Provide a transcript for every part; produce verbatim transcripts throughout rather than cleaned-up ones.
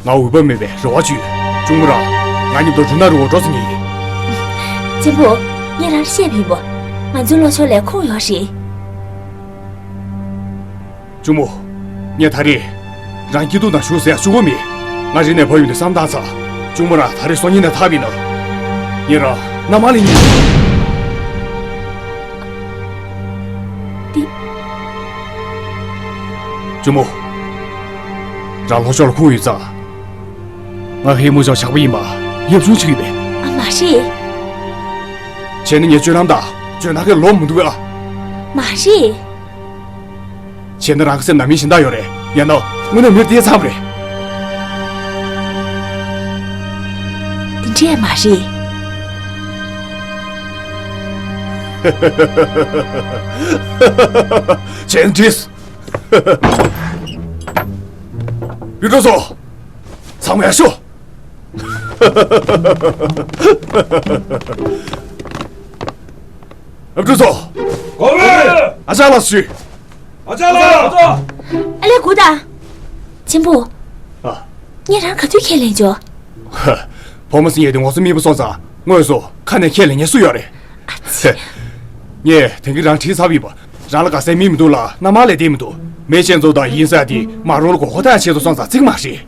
ང་འོས་བབ་མེད་པའི་རེ་བ་བཅོལ། གཅུང་མོ་རང་ང་མཉམ་དུ་འབྲུ་ནག་རི་བོ་འགྲོ་ཟེར་ངེས་ཡིན། གཅེན་པོ། ངས་རང་ལ་བཤད་པ་ཡིན་པ། ང་ཚོའི་བློ་སྦྱོང་ལས་ཁུངས་ཡོད་རེད། གཅུང་མོ། ངས་ད་རེས་རང་སྐྱིད་སྡུག་ནང་ཞུགས་ཟེར་ཡ་བཅུག་གི་མེད། ང་རི་ནས་བབས་ཡོང་དུས་བསམ་བཏང་ཚར། གཅུང་མོ་རང་ད་རེས་སང་ཉིན་ནས་ཐར་བ་ཡིན་ན། ངས་རང་མནའ་མ་ལེན་ངེས་ཡིན། འདི། གཅུང་མོ། རང་ལྷོ་ཕྱོགས་ལ་ཁུངས་ཡོད་ཙང་། ང་ཧེ་མུ་ཅའོ་ཇག་པ་ཡིན་པ་ཡབ་ཆུང་བྱེད་ཀྱི་ཡོད་པས། ཨ། མ་རེད། བྱས་ན་ངའི་སྤྱོད་ལམ་དང་འཇོན་ཐང་གིས་ལོབས་མི་འདུག་གས། ཨ། མ་རེད། བྱས་ན་རང་གི་སེམས་ནང་མི་གཞན་དག་ཡོད་རེད། ཡང་ན་དངོས་གནས་མི་དེ་ཙམ་རེད། དེ་འདྲས་མ་རེད། བྱས་ན་འགྲིགས། བུ་ཕྲུག་ཚོ། ཚང་མ་ཡར་ཤོག། ཨ། བུ་ཕྲུག་ཚོ། གོ་བས། ཨ་ཅག་ལགས་སུ་ཞུ། ཨ་ཅག་ལགས། ཨ་ལས། སྒུག་དང་། གཅེན་པོ། ཨ། ངས་རང་ག་དུས་ཁས་ལེན་བྱོས། ཧ། བུ་མོ་ཟེར་མཁན་དེ་ངོ་སོ་མིག་པོ་སོང་ཙང་དངོས་སུ་ཁ་ནས་ཁས་ལེན་མཁན་སུ་ཡོད་རེད། ཨ་ཙི། ངས་དེང་གི་རང་དྲིས་ཚར་བ་ཡིན་པ། རང་ལ་དགའ་སའི་མི་མི་འདུག་ལ་མནའ་མ་ལས་བསྡད་མི་འདུག་མི་གཅེན་ཚོ་དང་ཡིན་ས་དེ་མ་རུང་ལ་མགོ་སྐོར་གཏོང་ཆེད་དུ་སོང་ཙང་ཅིག་མ་རེད།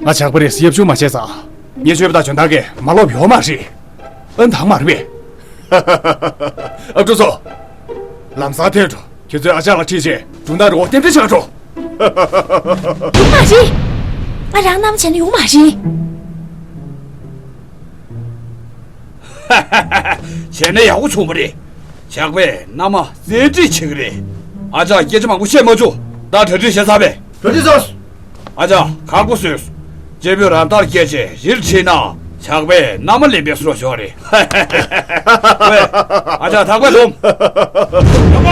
ང་ཇག་པ་རེད་ཟེར་ཡབ་ཆུང་མ་བྱས་ཙང་། ངའི་སྤྱོད་པ་དང་འཇོན་ཐང་གིས་མ་ལོབས་ཡོད་མ་རེད། ཨ། འདང་མ་རེད་པས། ཨ། བུ་ཕྲུག་ཚོ། ལམ་སང་ཐད་འགྲོ། ཁྱེད་ཚོས་ཨ་ཅག་ལ་ཁྲིད་བྱས་འབྲུ་ནག་རི་བོ་རྟེན་འབྲེལ་བྱེད་ག་འགྲོ། ཡོང་མ་རེད། ང་རང་མནའ་མ་བྱས་ན་ཡོང་མ་རེད། བྱས་ན་ཡག་པོ་བྱུང་བ་རེད། ཇག་པས་མནའ་མ་བཙན་ཁྲིད་བྱེད་ཀྱི་རེད། ཨ་ཅག་སྐད་ཆ་མང་པོ་བཤད་མ་བཅུག་ད་གྲ་སྒྲིག་བྱས་ཚར་པས། གྲ་སྒྲིག་ཚར། ཨ་ཅག་ཁག་པོ་བཟོས། གཅེན་པོས་རང་ལྟར་སྐད་ཆ་རིལ་ཁྲིད་ན་ཇག་པས་མནའ་མ་ལེན་པའི་སྲོག་ཤོར་རེད། ཨ་ཅག་ཐག་པས་འདུམ། ཡོང་བ།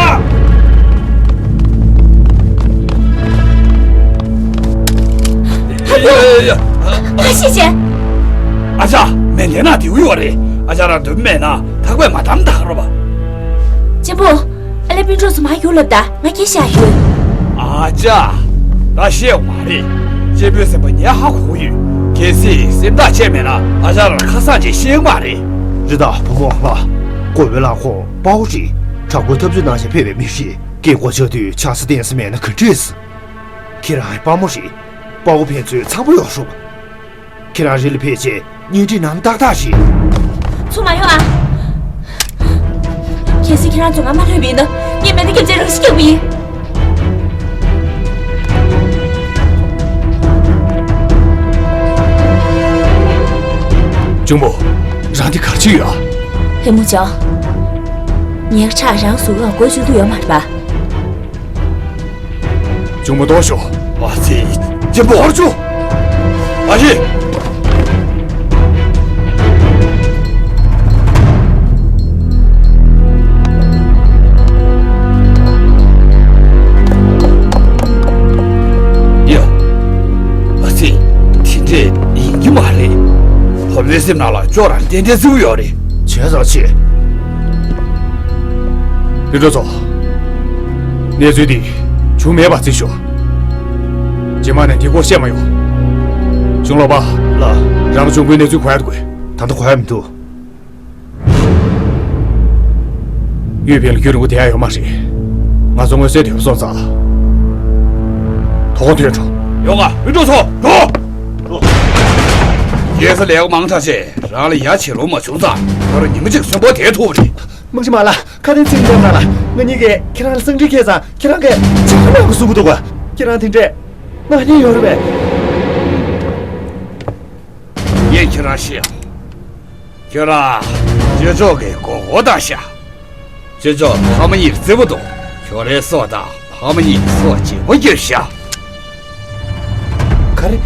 ཡ་ཡ་ཡ། ཨ་ཤི་ཅེ། ཨ་ཅག་མེ་འདི་ན་དེའུ་ཡོད་རེད། ཨ་ཅག་རང་འདུམ་མེད་ན་ཐག་པས་མ་བསྡམས་ད་ག་རོ་བ། གཅེན་པོ། ཨ་ལས། སྤུན་གྲོགས་ཚོ་མར་རྒྱུགས་ལབ་ད། ང་སྐད་བཤད་ཡོད། ཨ་ཅག་ད་བཤད་མ་རེད། གཅེན་པོའི་སེམས་པ་ངས་ཧ་གོ་ཡོད། གལ་སྲིད་སེམས་ཐག་བཅད་མེད་ན་ཨ་ཅག་རང་ཁ་སང་ཅིག་ཤེས་མ་རེད། རེད་ད་བུ་མོ་ལགས། གོ་བོའི་ལག་ཁོང་དཔའ་བོ་རེད། དྲག་པོའི་འཐབ་རྩོད་གནང་བྱས་ཕེབས་པའི་མི་རེད། སྐད་གོ་ཆག་དུས་ཆགས་ས་བསྟན་ས་མེད་ན་ག་འདྲས། ཁྱེད་རང་དཔའ་མོ་རེད། དཔའ་བོ་ཕན་ཚུན་ཚང་པོ་ཡོང་ཤོག་ཁྱེད་རང་རི་ལ་ཕེབས་རྗེས་གཉེན་སྒྲིག་གནང་ཏག་ཏག་རེད། ཚུར་མ་ཡོང་ཨ། གལ་སྲིད་ཁྱེད་རང་ཚོ་ང་མ་ལྷོད་པ་ཡིན་ན་ངས་མེ་མདའ་བརྒྱབ་རྗེས་རང་ཤི་རྒྱག་པ་ཡིན། གཅུང་མོ། རང་འདི་ག་རེ་བྱས་ཡོད་ཨ། ཧེ་མུ་ཅའོ། ངའི་ཁྲག་རང་གཟུགས་ལ་འགོས་བཅུག་རྒྱུ་ཡོད་མ་རེད་པ། གཅུང་མོ་ལྟོས་ཤོག་ཨ་ཙི། གཅེན་པོ། ཧོར་ཆུ། ཨ་ཧི། ཡ། ཨ་ཙི། དེ་འདྲས་ཡིན་གྱི་མ་རེད། བུ་མོའི་སེམས་ནང་ལ་ཅོག་རང་ཏན་ཏན་བརྩི་གི་ཡོད་རེད། བྱས་ཙང་བྱས། དེ་འདྲ་ཚོ། གནས་ཚུལ་འདི་བྱུང་མེད་པ་རྩིས་ཞུ། རྗེས་མ་ནས་འདི་སྐོར་བཤད་མ་ཡོང་། གཞུང་ལོག་པ། ལགས། རང་གཅུང་པོའི་གནས་ཚུལ་གོ་ཡ་དགོས། ད་ལྟ་གོ་ཡ་མི་འདུག་གཡུས་ཕན་ལ་རྒྱུན་རིང་པོ་བསྡད་ཡ་ཡོད་མ་རེད། ང་ཚོ་མངོན་གསལ་དོད་པོ་སོང་ཙང་། དོ་དགོང་ཐོན་འགྲོ། ཡོང་ང་། མི་འགྲོ་ཚོ་འགྲོ། འགྲོ། རྒྱལ་ས་ལས་ཀ་མང་དྲགས་བྱས་རང་ལ་ཡ་བྱེད་ལོང་མ་བྱུང་ཙང་ཁྱོད་རང་ཉི་མ་གཅིག་གསོན་པོ་བསྡད་ཐུབ་རེད། དམག་སྤྱི་མ་ལགས། ཁ་དན་ཚིག་འདེམས་ན་ལ་ང་གཉིས་ཀས་ཁྱེད་རང་ལ་གསང་འཕྲིན་ཁེལ་ཙང་ཁྱེད་རང་གིས་ཇ་ཁ་ནང་གི་བཟོ་གི་འདུག་ག་ཁྱེད་རང་དེ་འདྲས་ན་ནི་ཡོད་རེད་པས། ངས་ཁྱེད་རང་ཤེས། ཁྱོད་རང་ཅོ་ཅོ་གི་མགོ་སྐོར་བཏང་ཤག་ཅོ་ཅོ་ཕ་མ་གཉིས་བརྩེ་པོ་འདུག་ཁྱོད་རའི་སྲོག་དང་ཕ་མ་གཉིས་སྲོག་བརྗེ་པོ་བརྒྱབ་ཤག་ག་རེ།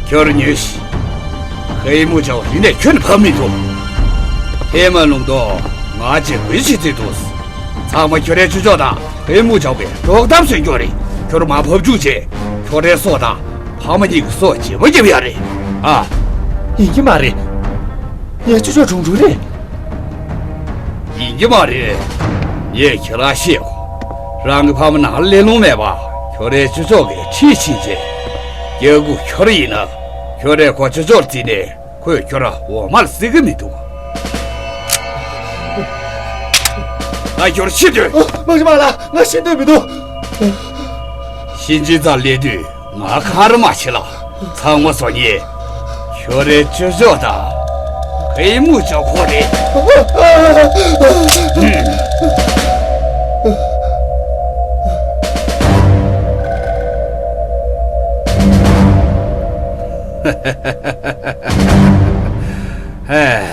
ཁྱོད་རང་ཉོན་ཞིག་ཧེ་མུ་ཅའོ་རི་ནས་ཁྱོན་ནས་བབས་མི་འདུག་ཧེ་མ་ལུང་དུ་ང་ཅིག་འགུལ་བྱེད་རྩིས་འདུག་ཚང་མ་ཁྱོད་རའི་ཅོ་ཅོ་དང་ཧེ་མུ་ཅའོ་པའི་དཀྲོག་གཏམ་བཟོས་རྒྱུ་རེད། ཁྱོད་རང་མར་བབས་བཅུག་རྗེས་ཁྱོད་རའི་སྲོག་དང་ཕ་མ་གཉིས་ཀྱི་སྲོག་བརྗེ་པོ་བརྒྱབ་ཡ་རེད་ཨ། ཡིན་གྱི་མ་རེད། ངའི་ཅོ་ཅོ་གྲུང་གྲུང་རེད། ཡིན་གྱི་མ་རེད། ངས་ཁྱེད་རང་བཤད་གོ་རང་གི་ཕ་མ་ནང་ལ་སླེབས་ལོང་མེད་པ་ཁྱོད་རའི་ཅོ་ཅོ་གིས་ཁྲིད་ཕྱིན་རྗེས། རྒྱལ་པོ་ཁྱོད་ཡིན་ན། ཁྱོད་རའི་གོ་ཆ་ཅོར་བརྩིས་ནས་ཁོས་ཁྱོད་ར་འོ་མར་བརྩི་གི་མི་འདུག་ང་ཁྱོད་ཤི་འདོད། མ་གཞི་མ་ལ་ང་ཤི་འདོད་མི་འདུག་གཤིན་རྗེ་རྩར་སླེབས་དུས་ང་ཁ་ར་མ་ཤི་ལ། ཚང་མ་སོ་ཉེ། ཁྱོད་རའི་ཅོ་ཅོ་དང་། ཧེ་མུ་ཅོ་ཁོ་རེད། ཧེ།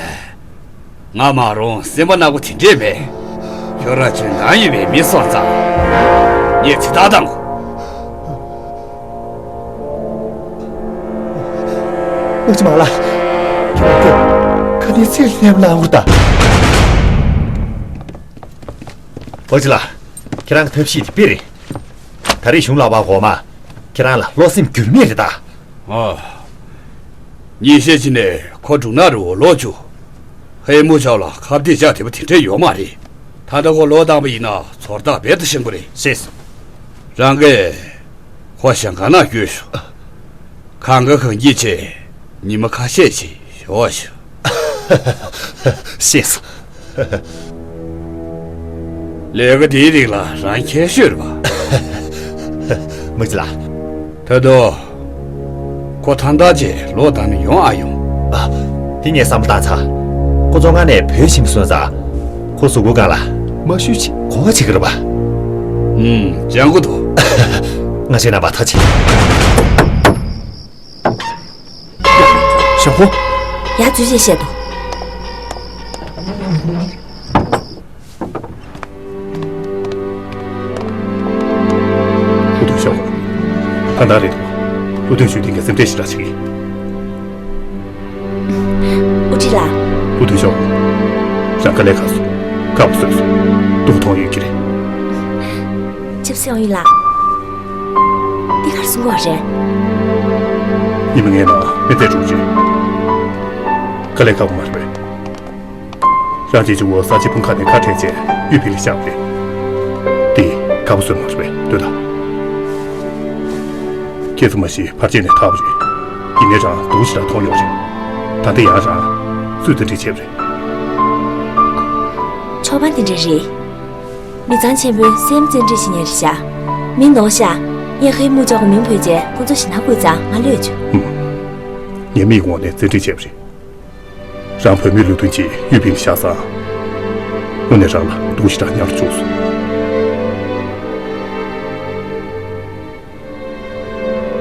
ང་མ་རུང་སེམས་པ་ནག་པོ་དེ་འདྲས་མེད། ཁྱོད་ར་འཇོན་ཐང་ཡོད་པའི་མི་སོང་ཙང་། ངས་ཚིག་ཐག་བཏང་གོ། ཨ་ཅེ་མ་ལ། ཁྱོད་ཁ་ནས་ཚིག་ལྷམ་ལ་འུར་ད། ཨོ་ཅེ་ལ། ཁྱེད་རང་གི་ཐབས་ཤེས་དེ་དཔེ་རེད། ད་རེས་གཞུང་ལག་པ་འོག་མ། ཁྱེད་རང་ལ་བློ་སེམས་འགྱུར་མེད་རེད་ད། ཨ། ཉིན་ཤས་ཅིག་ནས་ཁོ་འབྲུག་ནག་རི་བོ་ལོག་བཅུག་ཧེ་མུ་ཅའོ་ལ་ཁ་གཏད་བཅག་བདེ་པོ་དེ་འདྲས་ཡོད་མ་རེད། ད་ལྟ་ཁོ་ལོག་བཏང་པ་ཡིན་ན་ཚོར་ཐག་རྦད་དེ་ཞན་པོ་རེད། ཤེས་སོང་། རང་གིས་ཁོ་ཞང་ཁང་ནང་བསྐྱོད་ཤོག་གང་ག་གང་འགྱིག་བྱས་ཉི་མ་ཁ་ཤས་ཅིག་ཞོག་ཤོག་ཤེས་སོང་། ལས་ཀ་དེའི་རིགས་ལ་རང་མཁས་ཤོས་རེད་པ། མི་ཚེ་ལ། ད་དུང་། ཁོ་ཐང་ཐང་བྱས་ལོག་བཏང་ནས་ཡོང་ཨ་ཡོང་། ཨ། དེ་ངས་བསམ་བློ་བཏང་ཚར། ཁོ་བཙོན་ཁང་ནས་བུད་ཕྱིན་སོང་ཙང་། ཁོ་གཟུགས་པོ་སྒང་ལ་མ་ཤུལ་ཅིག་གོ་བ་བྱེད་ཀྱི་རེད་པ། ཨུམ། ཅང་གོ་དོ། ང་ཞེ་ན་བ་ཐ་ཆེ། ཞོག་ཁོ། ཡ་ཙུ་ཅེ་བཤད་དོ། ཧུ་ཐུ་ཤོག་ད་ད་རེད་དོ། ལྷོ་སྟོན་ཞུ་ཐེངས་ཀྱི་སེམས་ཁྲལ་ཞིག་རག་ཆེ་གི། ཨུ་ཁྲི་ལགས། ཧུ་ཐུ་ཤོག་རང་དཀའ་ལས་ཁག་སོང་། དཀའ་བ་བཟོས་སོང་། སྡུག་མཐོང་ཡོད་ཀྱི་རེད། ཆབ་སྲིད་ཨང་ཡིན་ལགས། འདི་གར་སོང་གོ་རེད། ཉི་མ་ལྔའི་ནང་མི་ཚེ་གྲུབ་རེད། དཀའ་ལས་ཁག་པོ་མ་རེད་པས། རང་གི་ཇོ་བོ་ས་ཆའི་དཔུང་ཁག་ནས་ཁ་བྲལ་རྗེས་གཡུ་བི་ལ་བཞག་པ་རེད། འདི་དཀའ་པོ་བཟོས་མ་རེད་པས་ལྟོས་དང་། ཁྱེད་ཚོ་མ་གཞི་ཕར་ཆེར་ནས་ཐར་བ་རེད། ཡིན་ནའི་རང་སྡུག་ཞེ་དྲག་མཐོང་ཡོད་རེད། ད་ལྟ་ཡང་རང་སུས་དེ་འདྲ་བྱས་པ་རེད། ཕྱོགས་པ་འདི་འདྲ་རེད། མི་ཚང་ཆེན་པོས་སེམས་བཙན་ཁྲིད་བྱེད་མཁན་རེད་ཤག་མི་ནོར་ཤག་ངས་ཧེ་མུ་ཅོག་གི་མིང་བོས་རྗེས་ཁོ་ཚོ་ཞེད་སྣང་སྐུལ་ཙང་ང་གློད་བྱུང་། ངས་མིག་འོག་ནས་བཙན་ཁྲིད་བྱས་པ་རེད། རང་བུད་མེད་ལུས་སྟོན་གྱིས་གཡུ་བི་ལ་བཞག་ཙང་། དངོས་གནས་རང་ལ་སྡུག་ཞེ་དྲག་མྱངས་རུ་བཅུག་སོང་།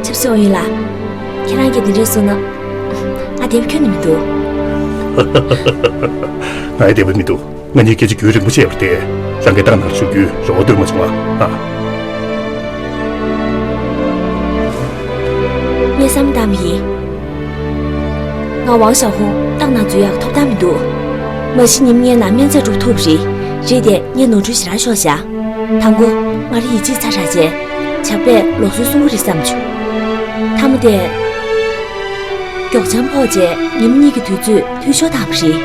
ཆབ་སྲིད་ཨང་ཡིན་ལགས། ཁྱེད་རང་གིས་འདི་འདྲ་གསུངས་ན། ང་བདེ་པོ་ཁྱོན་ནས་མི་འདུག་ང་ཡང་བདེ་པོ་མི་འདུག་ང་གཉིས་སྐད་ཆ་རྒྱུན་རིང་པོ་བཤད་པ་དེ། རང་གི་ཏང་ནང་ཞུགས་རྒྱུའི་རེ་བ་བཏོན་མ་བྱུང་ང་། ཨ། ངས་བསམ་བཏང་བ་ཡིན། ང་ཝང་ཞའོ་ཧུང་ཏང་ནང་འཛུལ་ཡག་ཐོབ་ཐང་མི་འདུག་མ་གཞི་ཉིན་ལྔའི་ནང་སྨན་རྫས་སྒྲུབ་ཐུབ་རེད། རེད་དེ་ངས་ནོར་འཁྲུལ་ཞེ་དྲག་ཤོར་བཞག་དང་པོ་ང་རའི་ཡིད་ཆེས་ཚར་རག་རྗེས། ཇག་པས་ལོག་སྲོལ་སྲུང་གི་རེད་བསམ་བྱུང་། མཐའ་མ་དེ། མགྱོགས་བྱང་ཕོག་རྗེས་ཉིན་གཉིས་ཀྱི་དུས་ཚོད་འཐུས་ཤོར་བཏང་བ་རེད།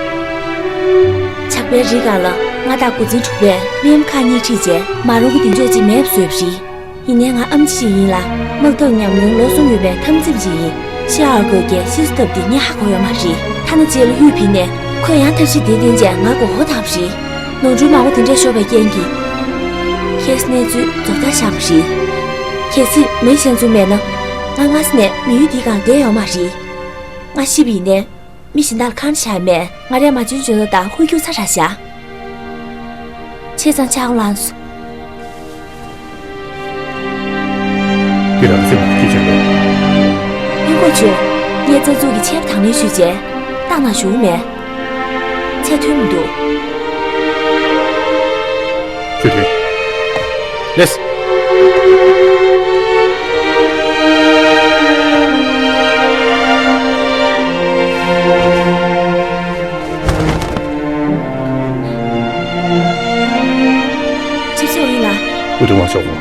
ཇག་པའི་རིགས་སྒང་ལ་མངའ་བདག་འགོ་འཛིན་དྲུག་པས་སྨན་ཁག་གཉིས་ཁྲིད་རྗེས་མ་རུང་གི་མདུན་ཅོག་ཅིག་མེད་པ་བཟོས་པ་རེད། ཡིན་ནའི་ང་ཨེམ་ཆི་ཞིག་ཡིན་ལ། དམག་འཐབ་ཉམས་མྱོང་ལོ་གསུམ་ཡོད་པའི་འཐབ་འཛིང་ཅིག་ཡིན། ཤི་ཨར་གོ་གིས་ཤི་སུ་བཏབ་དེ་ངས་ཧ་གོ་ཡོད་མ་རེད། ཐ་ན་རྗེས་ལ་གཡུ་བི་ནས་ཁོས་ཡང་ཐབས་ཤེས་དེ་བསྟེན་རྗེས་ང་མགོ་སྐོར་བཏང་བ་རེད། ནོར་འཁྲུལ་མང་པོ་དེ་འདྲ་ཤོར་བའི་རྐྱེན་གྱིས། ཁྱེད་གནས་ཚུལ་རྫོགས་མཐའ་བཞག་པ་རེད། གལ་སྲིད་མི་གཞན་ཚོ་མེད་ན། ང་སྔ་ས་ནས་མི་ཡུལ་འདིའི་སྒང་བསྡད་ཡོད་མ་རེད། ང་ཤི་བ་ཡིན་ནའི། མི་གཞན་དག་ལ་ཁ་བྲལ་བཞག་མེད། ང་རས་མ་བྱན་བྱོན་ལོ་དང་ཧུར་རྒྱུག་ཚར་རག་བཞག་བྱས་ཙང་ཆག་སྒོ་ལངས་སོང་། འདི་རང་སེམས་ལ་སྐྱིད་ཆེན་པོ། ཡིན་གོ་ཆུ། ངས་རྩ་འཛུགས་ཀྱི་ཆད་པ་དང་ལེན་ཞུས་རྗེས། ཏང་ནང་ཞུགས་མེད། ཚད་མཐུན་མི་འདུག་ཆུ་ཐོན། ལེས། ཆིབས་སྲིད་ཨོ་ཡིན་ལགས། སྐུ་མདུན་དབང་ཆོག་གོ།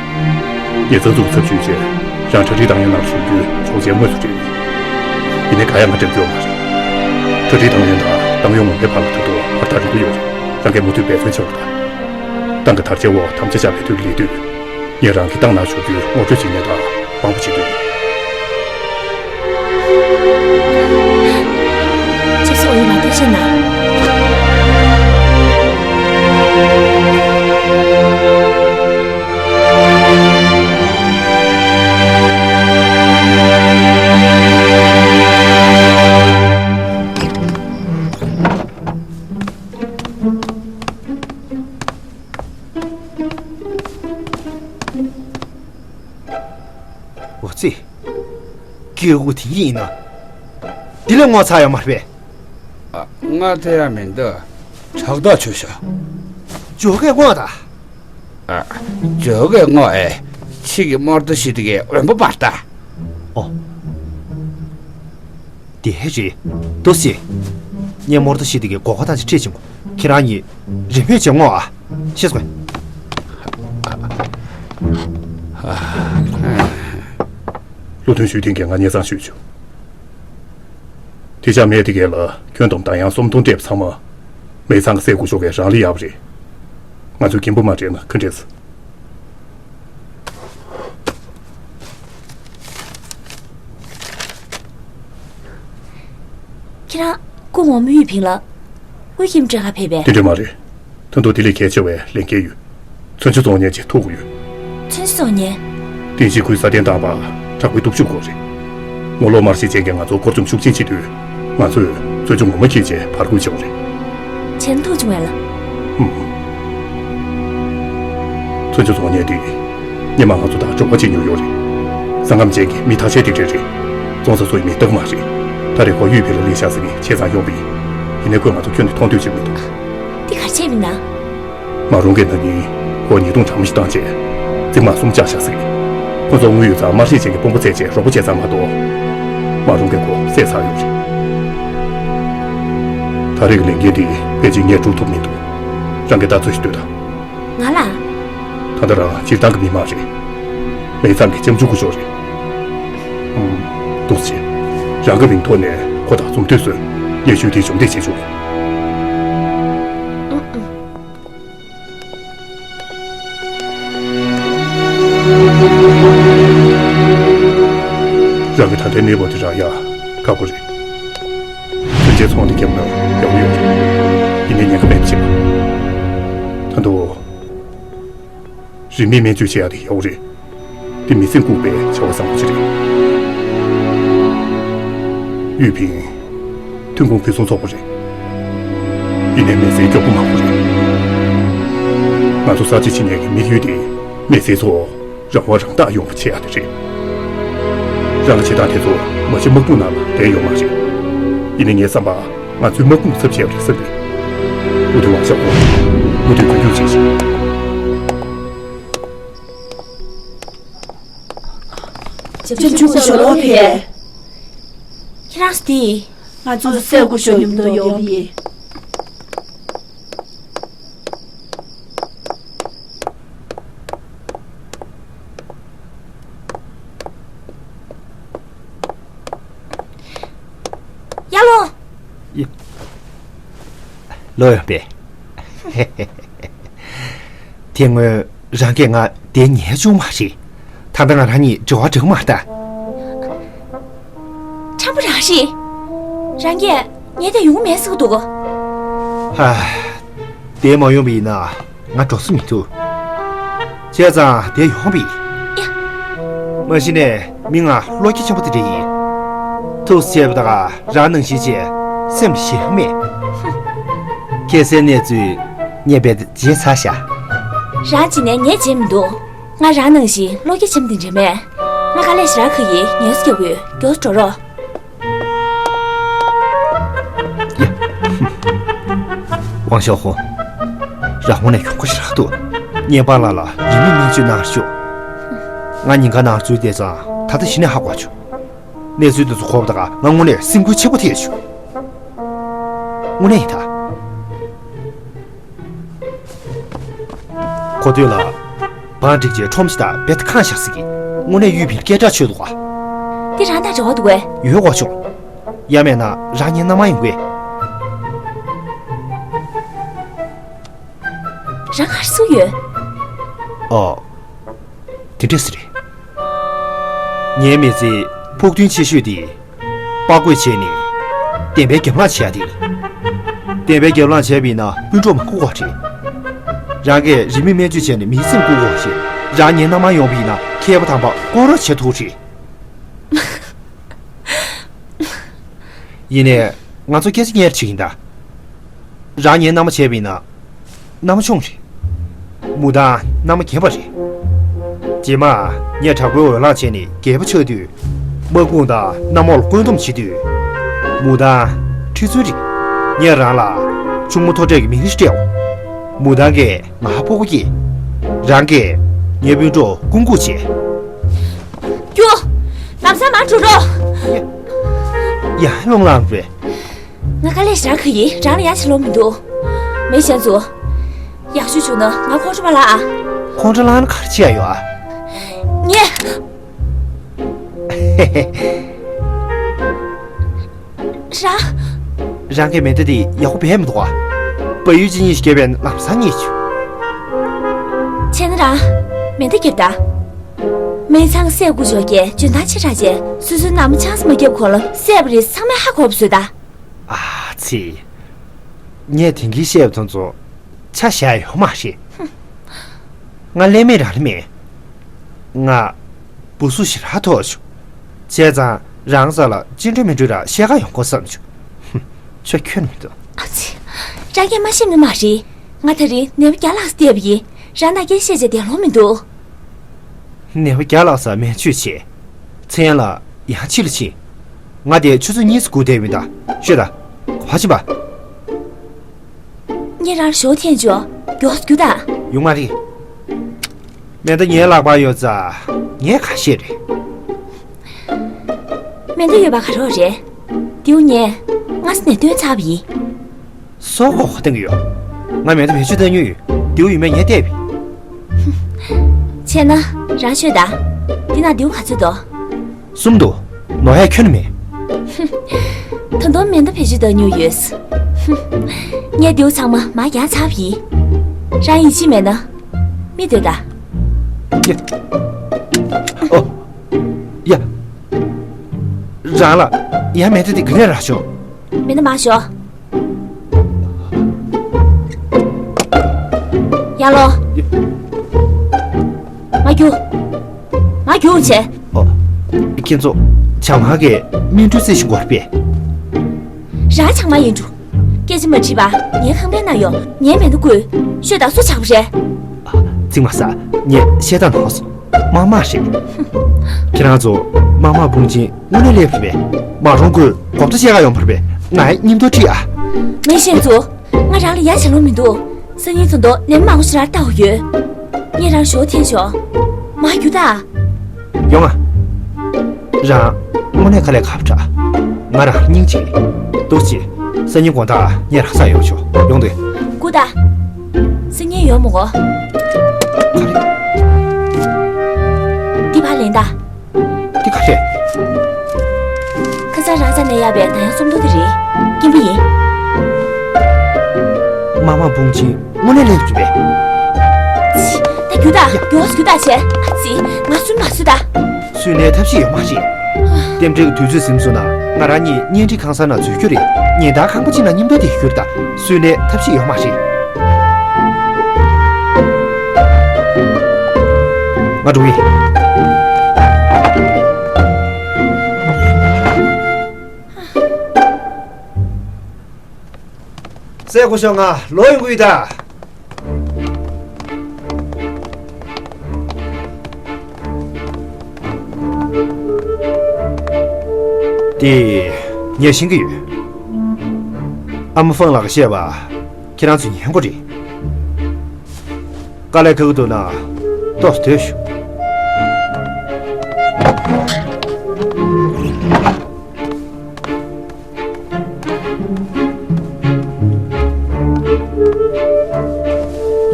ངས་རྩ་འཛུགས་ཚབ་ཞུས་རྗེས། རང་གྲ་སྒྲིག་བཏང་ཡོད་ནང་ཞུགས་རྒྱུའི་ཆོག་མཆན་དངོས་སུ་སྤྲད་ཡོད། ཡིན་ནའི་ག་ཡང་ང་འགྲེམས་རྒྱུ་ཡོད་མ་རེད། གྲ་སྒྲིག་བཏང་ཡོད་ན་ཏང་ཡོན་མང་པོའི་བར་ལ་འགྲོ་འདུག་བར་ཐག་རིང་པོ་ཡོད་རེད། རང་གིས་མུ་མཐུད་འབད་བརྩོན་བྱེད་རོགས་གནང་། ཏང་གི་དར་ཆའི་འོག་དམ་བཅའ་བཞག་པའི་དུས་ལས་དུས། ངས་རང་གི་ཏང་ནང་ཞུགས་རྒྱུའི་ངོ་སྤྲོད་བྱེད་མཁན་དང་དབང་པོ་བྱེད་འདོད་ཡོད། ཤེས་ན། འོ་ཙི། སྐྱེ་དགུ་དེ་ཡིན་ན། འདི་ལས་ངོ་ཚ་ཡོད་མ་རེད་པས། ང་ཐེ་ཡ་མིན་འདུག་ཁྲག་དག་ཆོས་ཤ། ཇོ་གས་ངོ་ད། ཇོ་གས་ངོ་ཨེ། ཕྱི་གི་མོར་དུ་ཤི་དི་གས་འོན་པོ་པར་ད། ཨོ། དེ་ཧེ་རེད། ཏོ་སི། ངས་མོར་དུ་ཤི་དི་གས་གོ་གོ་ཐང་ཅི་ཁྲིད་ཅིང་གོ། ཁྱེད་རང་གཉིས་རེ་སྨོན་བྱེད་ངོ་ཨ། ཤེས་སོང་། བློ་མཐུན་ཞུས་ཐིང་གིས་ང་སྙན་སེང་ཞུས་བྱུང་། དེ་ཅག་མེད་དེ་གས་ལ་ཁྱོན་བསྡོམས་ད་ཡང་སུམ་སྟོང་སྤྲད་པ་ཚང་མ། མེ་ཚང་གི་སའི་སྐུ་ཞོགས་ཀས་རང་ལ་ཡབ་རེད། ང་ཚོས་རྒན་པོ་མ་དྲན་ན་ཁུ་འདྲེས། ཁྱེད་རང་སྐུ་ངོ་མ་ཡུས་ཕིང་ལ་དབུལ་ཁྱིམ་སྤྲད་ག་ཕེབས་པས། དེ་འདྲ་མ་རེད། ད་དུང་དེ་ལས་གལ་ཆེ་བའི་ལས་འགན་ཡོད། མཚོན་ཆ་བཙོང་མཁན་ཅིག་ཐུག་གི་ཡོད། མཚོན་ཆ་བཙོང་མཁན། ཏིན་ཤི་ཁུལ་སྲ་བརྟན་བཏང་བར་དྲག་པོའི་སྟོབས་ཤུགས་དགོས་རེད། ངོ་ལོག་དམར་ཤོག་ཅན་གྱིས་ང་ཚོར་འཁོར་བཅོམ་ཤུགས་ཆེན་བྱེད་དུས། ང་ཚོས་མཚོན་ཆ་ངོ་མ་འཁྱེར་བྱས་ཕར་རྒོལ་བྱེད་དགོས་རེད། བྱེད་ཐུབ་བྱུང་བས་ལ། ཧུམ། མཚོན་ཆ་བཙོང་མཁན་དེ། སྔོན་མ་ང་ཚོ་དང་འབྲེལ་བ་བྱེད་མྱོང་ཡོད་རེད། ས་ཁམས་ཅན་གྱི་མི་ཐ་ཆད་དེ་འདྲ་རེད། བཙོང་ས་བཟོ་ཡི་མི་སྟག་མ་རེད། ད་རེས་ཁོ་ཡུས་ཕིང་ལ་སླེབས་ཤག་ཟེར་གི་བྱས་ཙང་ཡོང་པ་ཡིན། ཡིན་ནའི་ཁོས་ང་ཚོ་ཁྱོན་ནས་མཐོང་འདོད་བྱེད་མི་འདུག་འདི་ག་རེ་བྱས་པ་ཡིན་ན། མ་རུང་གི་ན་ནིང་ཁོ་ཉེས་རྡུང་དྲང་མོ་ཞིག་བཏང་རྗེས། རྩིག་དམར་གསུམ་བཅག་བཞག་ཟིག་ཁོ་ཚོ་དངུལ་ཡོད་ཙང་དམར་ཤོག་ཅན་གྱི་དཔོན་པོ་བཙལ་རྗེས་རོགས་པ་བྱས་ཙང་མ་གཏོགས། མ་རུང་གི་ཁོ་བསད་ཚར་ཡོད་རེད། ད་རེས་ཀྱི་ལས་འགན་འདི་ཕལ་ཆེར་ངས་སྒྲུབ་ཐུབ་མི་འདུག་རང་གིས་ལྟ་ཚོད་ཞིག་ལྟོས་དང་། ང་ལ། ད་ལྟ་རང་སྤྱིར་བཏང་གི་མི་མ་རེད། མེ་ཚང་གི་ལྕམ་ཆུང་སྐུ་ཞབས་རེད། ཨུམ། འདུག་སེ། རང་གི་མིང་ཐོག་ནས་ཁོ་དང་མཚུངས་ཐོས་སུ་ངས་ཞུས་དེ་གཞོགས་འདེགས་བྱེད་ཆོག་རང་གི་ད་ལྟའི་གནས་བབ་དེ་རག་ཡ་ཁག་པོ་རེད། མཚོན་ཆའི་ཚོང་དེ་བརྒྱབ་ན་ཡག་པོ་ཡོད་རེད། ཡིན་ནའི་ཉེན་ཁ་མེད་པ་བྱེད་པ། ད་དུང་། རིན་མེད་སྨན་བཅོས་བྱེད་ཡ་དེ་ཡག་པོ་རེད། དེ་མི་སེམས་བཀུག་པའི་བྱ་བ་བཟང་པོ་ཅིག་རེད། ཡུས་ཕིང་། ཐོན་ཁུངས་ཕུན་སུམ་ཚོགས་པོ་རེད། ཡིན་ནའི་མི་ཚེ་སྐྱོ་པོ་མང་པོ་རེད། ང་ཚོ་གསར་བརྗེ་བྱེད་མཁན་གྱི་དམིགས་ཡུལ་དེ་མི་ཚེ་ཚོ་རང་དབང་རང་བདག་ཡོང་བ་བྱེད་ཡ་དེ་རེད། རང་གི་བྱེད་སྟངས་དེ་ཚོ་མ་གཞི་དམག་དཔུང་ནང་ལ་བསྡད་ཡོད་མ་རེད། ཡིན་ནའི་ངའི་བསམ་པར། ང་ཚོའི་དམག་དཔུང་ཚབ་བྱས་པ་རེད་བསམ་པས། མུ་མཐུད་དབང་ཆ་དགོས། མུ་མཐུད་རྒྱུན་སྐྱོང་བྱེད་ཅིང་། ལྕམ་ཆུང་སྐུ་ཞབས་ལོག་ཕེབས། ཁྱེད་རང་ཚོ་དེ། ང་ཚོ་སྲས་སྐུ་ཞབས་མཉམ་དུ་ཡོང་བ་ཡིན། ཡར་ལོངས། ཡ། ལོས་ཡོད་པས། དེ་སྔོན་རང་གིས་ང་དེ་ཉན་བྱུང་མ་རེད། ད་ལྟ་ང་རང་གཉིས་འབྲེལ་བ་འགྲིག་མ་ད། ཁྲམ་པོ་རང་རེད། རང་གིས་ངས་དེ་ཡོང་མེད་ཟེར་གི་འདུག་ཧ། དེ་མ་ཡོང་བ་ཡིན་ན་ང་འགྲོ་ས་མི་འདུག་བྱས་ཙང་དེ་ཡོང་བ་ཡིན། ཡ། མ་གཞི་ནས་མི་ང་བློ་སྐྱེད་ཆེན་པོ་དེ་འདྲ་ཡིན། ཐུགས་ཆེ་བ་དང་རང་ནང་བཞིན་བྱས་སེམས་ཞེ་པོ་མེད། ཁྱེད་སའི་གནས་ཚུལ་ངས་རྦད་དེ་བརྗེད་ཚར་ཤག་རང་བྱས་ནས་ངས་བརྗེད་མི་འདུག་ང་རང་ནང་བཞིན་བློ་སྐྱེད་ཆེན་པོ་དེ་འདྲ་མེད། ང་དཀའ་ལས་ཞེ་དྲག་ཁག་ཡིན། ངལ་གསོ་རྒྱག་དགོས། མགྱོགས་སུ་འགྲོ་རོགས། ཝང་ཞའོ་ཧུང་། རང་དངོས་གནས་ཡོང་ཁུངས་ཞེ་དྲག་འདུག་ངའི་པཱ་ལགས་ལ་རིན་མེད་སྨན་བཅོས་གནང་རོགས་ཞུ། ང་ཉིན་གང་ནང་འཛུལ་བསྡད་ཙང་ད་ལྟ་གཞི་ནས་ཧ་གོ་བྱུང་། གནས་ཚུལ་འདི་ཚོ་གོ་བ་དང་ང་དངོས་གནས་སེམས་འགུལ་ཆེན་པོ་ཐེབས་བྱུང་། དངོས་གནས་ཡིན་ད། གོ་ཐོས་ལ། བང་བསྒྲིགས་རྗེས་ཁྲོམ་གཞི་དང་རྦད་དེ་ཁེངས་བཞག་ཟེར་གི། དངོས་གནས་ཡུས་ཕིང་སྐད་གྲགས་ཆོད་འདུག་ག་འདི་རང་དང་འབྲེལ་བ་འདུག་གས། ཡོད་གོ་བྱུང་། ཡང་མེད་ན་རང་ཉིད་མནའ་མ་ཡོང་གི། རང་ག་རེ་གསུངས་ཡོད། ཨོ། དེ་འདྲས་ཟེར་རེད། ངའི་མི་ཚེའི་ཕུགས་འདུན་ཆེ་ཤོས་དེ། དཔའ་རྒོད་བྱས་ནས་བདེན་པའི་རྒྱབ་ལངས་བྱེད་ཡ་དེ་ཡིན། བདེན་པའི་རྒྱབ་ལངས་བྱས་པ་ཡིན་ན་སྤུན་གྲོགས་མ་བཀུག་གོ་རེད། རང་གིས་རིན་མེད་སྨན་བཅོས་བྱས་ནས་མིའི་སེམས་བཀུག་གོ་རེད། རང་ངའི་མནའ་མ་ཡོང་བ་ཡིན་ན་མཁས་པ་དམ་པ་བསྐོ་ར་བྱེད་ཐུབ་རེད། ཡིན་ནའི་ང་ཚོ་སྐད་ཆ་ཉེར་གཅིག་ཡིན་ད། རང་ངའི་མནའ་མ་བྱས་པ་ཡིན་ན། མནའ་མ་ཆུང་རེད། མུ་ཏན་མནའ་མ་རྒན་པ་རེད། རྗེས་མ་ངས་དྲག་པོའི་འོས་ལངས་བྱས་ནས་རྒྱལ་པོ་ཆགས་དུས། དམག་དཔུང་དང་གནམ་འོག་ལ་བཀོད་འདོམས་བྱེད་དུས། མུ་ཏན་ཁྲི་བཙུན་རེད། ངས་རང་ལ་ཆུང་མ་མཐོ་གྲས་ཀྱི་མིང་སྤྲད། མུ་ཏན་གྱིས་ང་ཕོ་བོ་སྐྱེས། རང་གིས་ངའི་སྤུན་གྲོགས་བསྐུལ་འགུག་བྱས། རྒྱུག་ལམ་སང་མར་འགྲོ་རོགས། ཡ་ཡ་རླུང་ལངས་རེད། ང་དཀའ་ལས་ཞེ་དྲག་ཁག་ཡིན། རང་ལ་ཡག་ཅིག་ལོབས་མི་འདུག་མི་གཞན་ཚོ། ཡག་ཤོས་བྱུང་ན་ང་ཁོང་ཁྲོ་མ་ལངས་ཨ། ཁོང་ཁྲོ་ལངས་ན་ག་རེ་བྱེད་ཡ་ཡོད་ཨ། ངས། རང་། རང་གི་མེ་མདའ་དེ་ཡག་པོ་བས་མི་འདུག་ཨ། བལ་ཡུལ་གྱི་གཉིས་ཤིག་བརྒྱབ་པས་ལམ་སང་རྙེད་བྱུང་། བྱས་ན་རང་། མེ་མདའ་རྒྱབ་ད། སྨན་ཚང་སྲས་སྐུ་ཞབས་ཀྱིས་འཇོན་ཐང་ཆེ་དྲགས་བྱས་སོ་སོའི་མནའ་མ་ཆང་ས་མ་བརྒྱབ་གོང་ལ་བསད་པ་རེད་ཚང་མས་ཧ་གོ་བ་བཟོས་ད། ཨ་ཙི། ངས་དེང་གི་བཤད་པ་དེ་ཚོ་ཆ་བཞག་ཡོད་མ་རེད། ང་ལས་མེད་རང་ལས་མེད། ང་བུ་སུ་ཞིག་ར་ཐོག་བྱུང་། བྱས་ཙང་རང་ས་ལ་ཅི་འདྲ་མི་འདྲ་ར་བཤད་ག་ཡོང་དགོས་བསམ་བྱུང་། ཁྱོད་ཁྱོད་མི་འདུག་ཨ་ཙི། རང་གིས་མ་ཤེས་ནི་མ་རེད། ང་ད་རིང་ནད་པ་བརྒྱ་ལྷག་བསྡད་པ་ཡིན། རང་ན་རྒྱལ་བཤད་བྱས་བསྡད་ལོང་མི་འདུག་ནད་པ་བརྒྱ་ལྷག་ས་སྨན་བཅོས་བྱས། མཚན་ལ་ཡང་ཕྱི་ལ་ཕྱིན། ང་དེ་ཆུ་ཚོད་གཉིས་སུ་སྒུག་བསྡད་མི་ད། ཤོད་ད། ག་པར་ཕྱིན་པ། ངས་རང་ཞོ་འཐེན་ཆོག་མགྱོགས་སུ་རྒྱུགས་དང་། ཡོང་མ་རེད། མེ་མདའ་ངའི་ལག་པར་ཡོད་ཙང་ངས་ག་ཤེད་རེད། མེ་མདའ་ཡོད་པ་ག་རེ་རེད། དེའུ་ངས་སྔ་ས་ནས་བཏོན་ཚར་བ་ཡིན། སོ་གོ་གོ་བཏང་གི་ཡོད། ང་མེ་མདའ་བེད་སྤྱོད་བཏང་མྱོང་ཡོད། དེའུ་ཡོད་མེད་ངས་བལྟས་པ་ཡིན། བྱས་ན་རང་ཤོད་དང་། འདི་ན་དེའུ་ག་ཚོད་འདུག་གསུམ་འདུག་ནོར་ཡ་ཁྱོན་ནས་མེད། ད་དུང་མེ་མདའ་བེད་སྤྱོད་བཏང་མྱོང་ཡོད། ངས་དེའུ་ཚང་མ་མར་བརྒྱངས་ཚར་བ་ཡིན། རང་ཡིད་ཆེས་མེད་ན། མི་སྡོད་ད། ཡ། ཨོ། ཡ། རང་ལ་ཡ་མེ་མདའ་དེ་ག་ནས་རག་བྱུང་། མེ་མདའ་མར་ཞོག་ཡར་ལོངས། མར་རྒྱུག་མར་རྒྱུག་བྱས། ཨོ། ཁྱེད་ཚོ་བྱམས་པ་གིས་སྨིན་གྲོལ་རྩེ་ཞིག་འགོར་པས། རང་བྱམས་པ་ཡིན་འགྲོ། སྐད་ཆ་མ་དྲིས་པ་ངའི་ཁང་པའི་ནང་ཡོང་། ངའི་མེ་མདའ་བརྐུས། ཤོད་ད་སུ་བྱས་པ་རེད། ཨ། ཚིག་མ་ཟ། ངས་བཤད་སྟངས་ནོར་སོང་། མ་མ་རེད། ཁྱེད་རང་ཚོ་མ་མ་དཔུང་ཆེན་དངོས་གནས་སླེབས་པ་རེད་པས། མ་རུང་ཁོས་གོ་བརྡ་བཤད་ག་ཡོང་བ་རེད་པས། ང་ཡི་སྙིང་དོར་ཁྲིད་ཨ། མི་གཞན་ཚོ། ང་རང་ལ་ཡ་བྱེད་ལོང་མི་འདུག་སང་ཉིན་ཚོ་མདོ་ནས་མང་པོ་ཞིག་རར་ལྟ་འོ་ཡོད། ངས་རང་ཞོ་འཐེན་ཞོག་མ་རྒྱུག་ད། ཡོང་ང་། རང་དངོས་གནས་དཀའ་ལས་ཁག་པོ་འདྲ། ང་རང་སྙིང་རྗེ། འདུག་ཅེས། སང་ཉིན་དགོང་དག་ངས་རང་སར་ཡོང་ཆོག་ཡོང་དུས། སྒུག་ད། སང་ཉིན་ཡོང་མི་དགོས། ག་རེ། འདི་ཕར་ལེན་ད། འདི་ག་རེད། ཁ་སང་རང་ས་ནས་ཡར་བའི་ད་ཡང་སུམ་མདོ་དེ་རེད། སྐྱིན་པ་ཡིན། མ་མ་དཔུང་ཆེན་དངོས་གནས་སླེབས་ཐུབ་པས། ད་རྒྱུག་ད། མགྱོགས་སུ་རྒྱུག་ད་བྱས། ཨ་ཙི། ང་སུན་མ་སུ་ད། སུན་ནའི་ཐབས་ཤེས་ཡོད་མ་རེད། རྟེན་འབྲེལ་གྱི་དུས་ཚོད་ཟིན་སོང་ན་ང་རང་གཉིས་གཉེན་སྒྲིག་ཁང་གསར་ནང་འཛུལ་རྒྱུ་རེད། ཉིན་ལྟར་ཁང་པ་གཅིག་ནང་མཉམ་དུ་བསྡད་རྒྱུ་རེད་ད། སུན་ནའི་ཐབས་ཤེས་ཡོད་མ་རེད། ང་འགྲོ་གི་ཡིན། སྲས་སྐུ་ཞབས་ང་ལོག་ཡོང་གི་ཡོད་ད། དེ་ངས་ཤེས་ཀྱི་ཡོད། ཨ་མ་ཧྥང་ལགས་ཀྱིས་བཤད་པ་ཁྱེད་རང་ཚོས་ཉན་དགོས་རེད། དཀའ་ལས་ཁག་གི་འདུག་ན་ཏོག་ཙམ་སྡོད་ཤོག་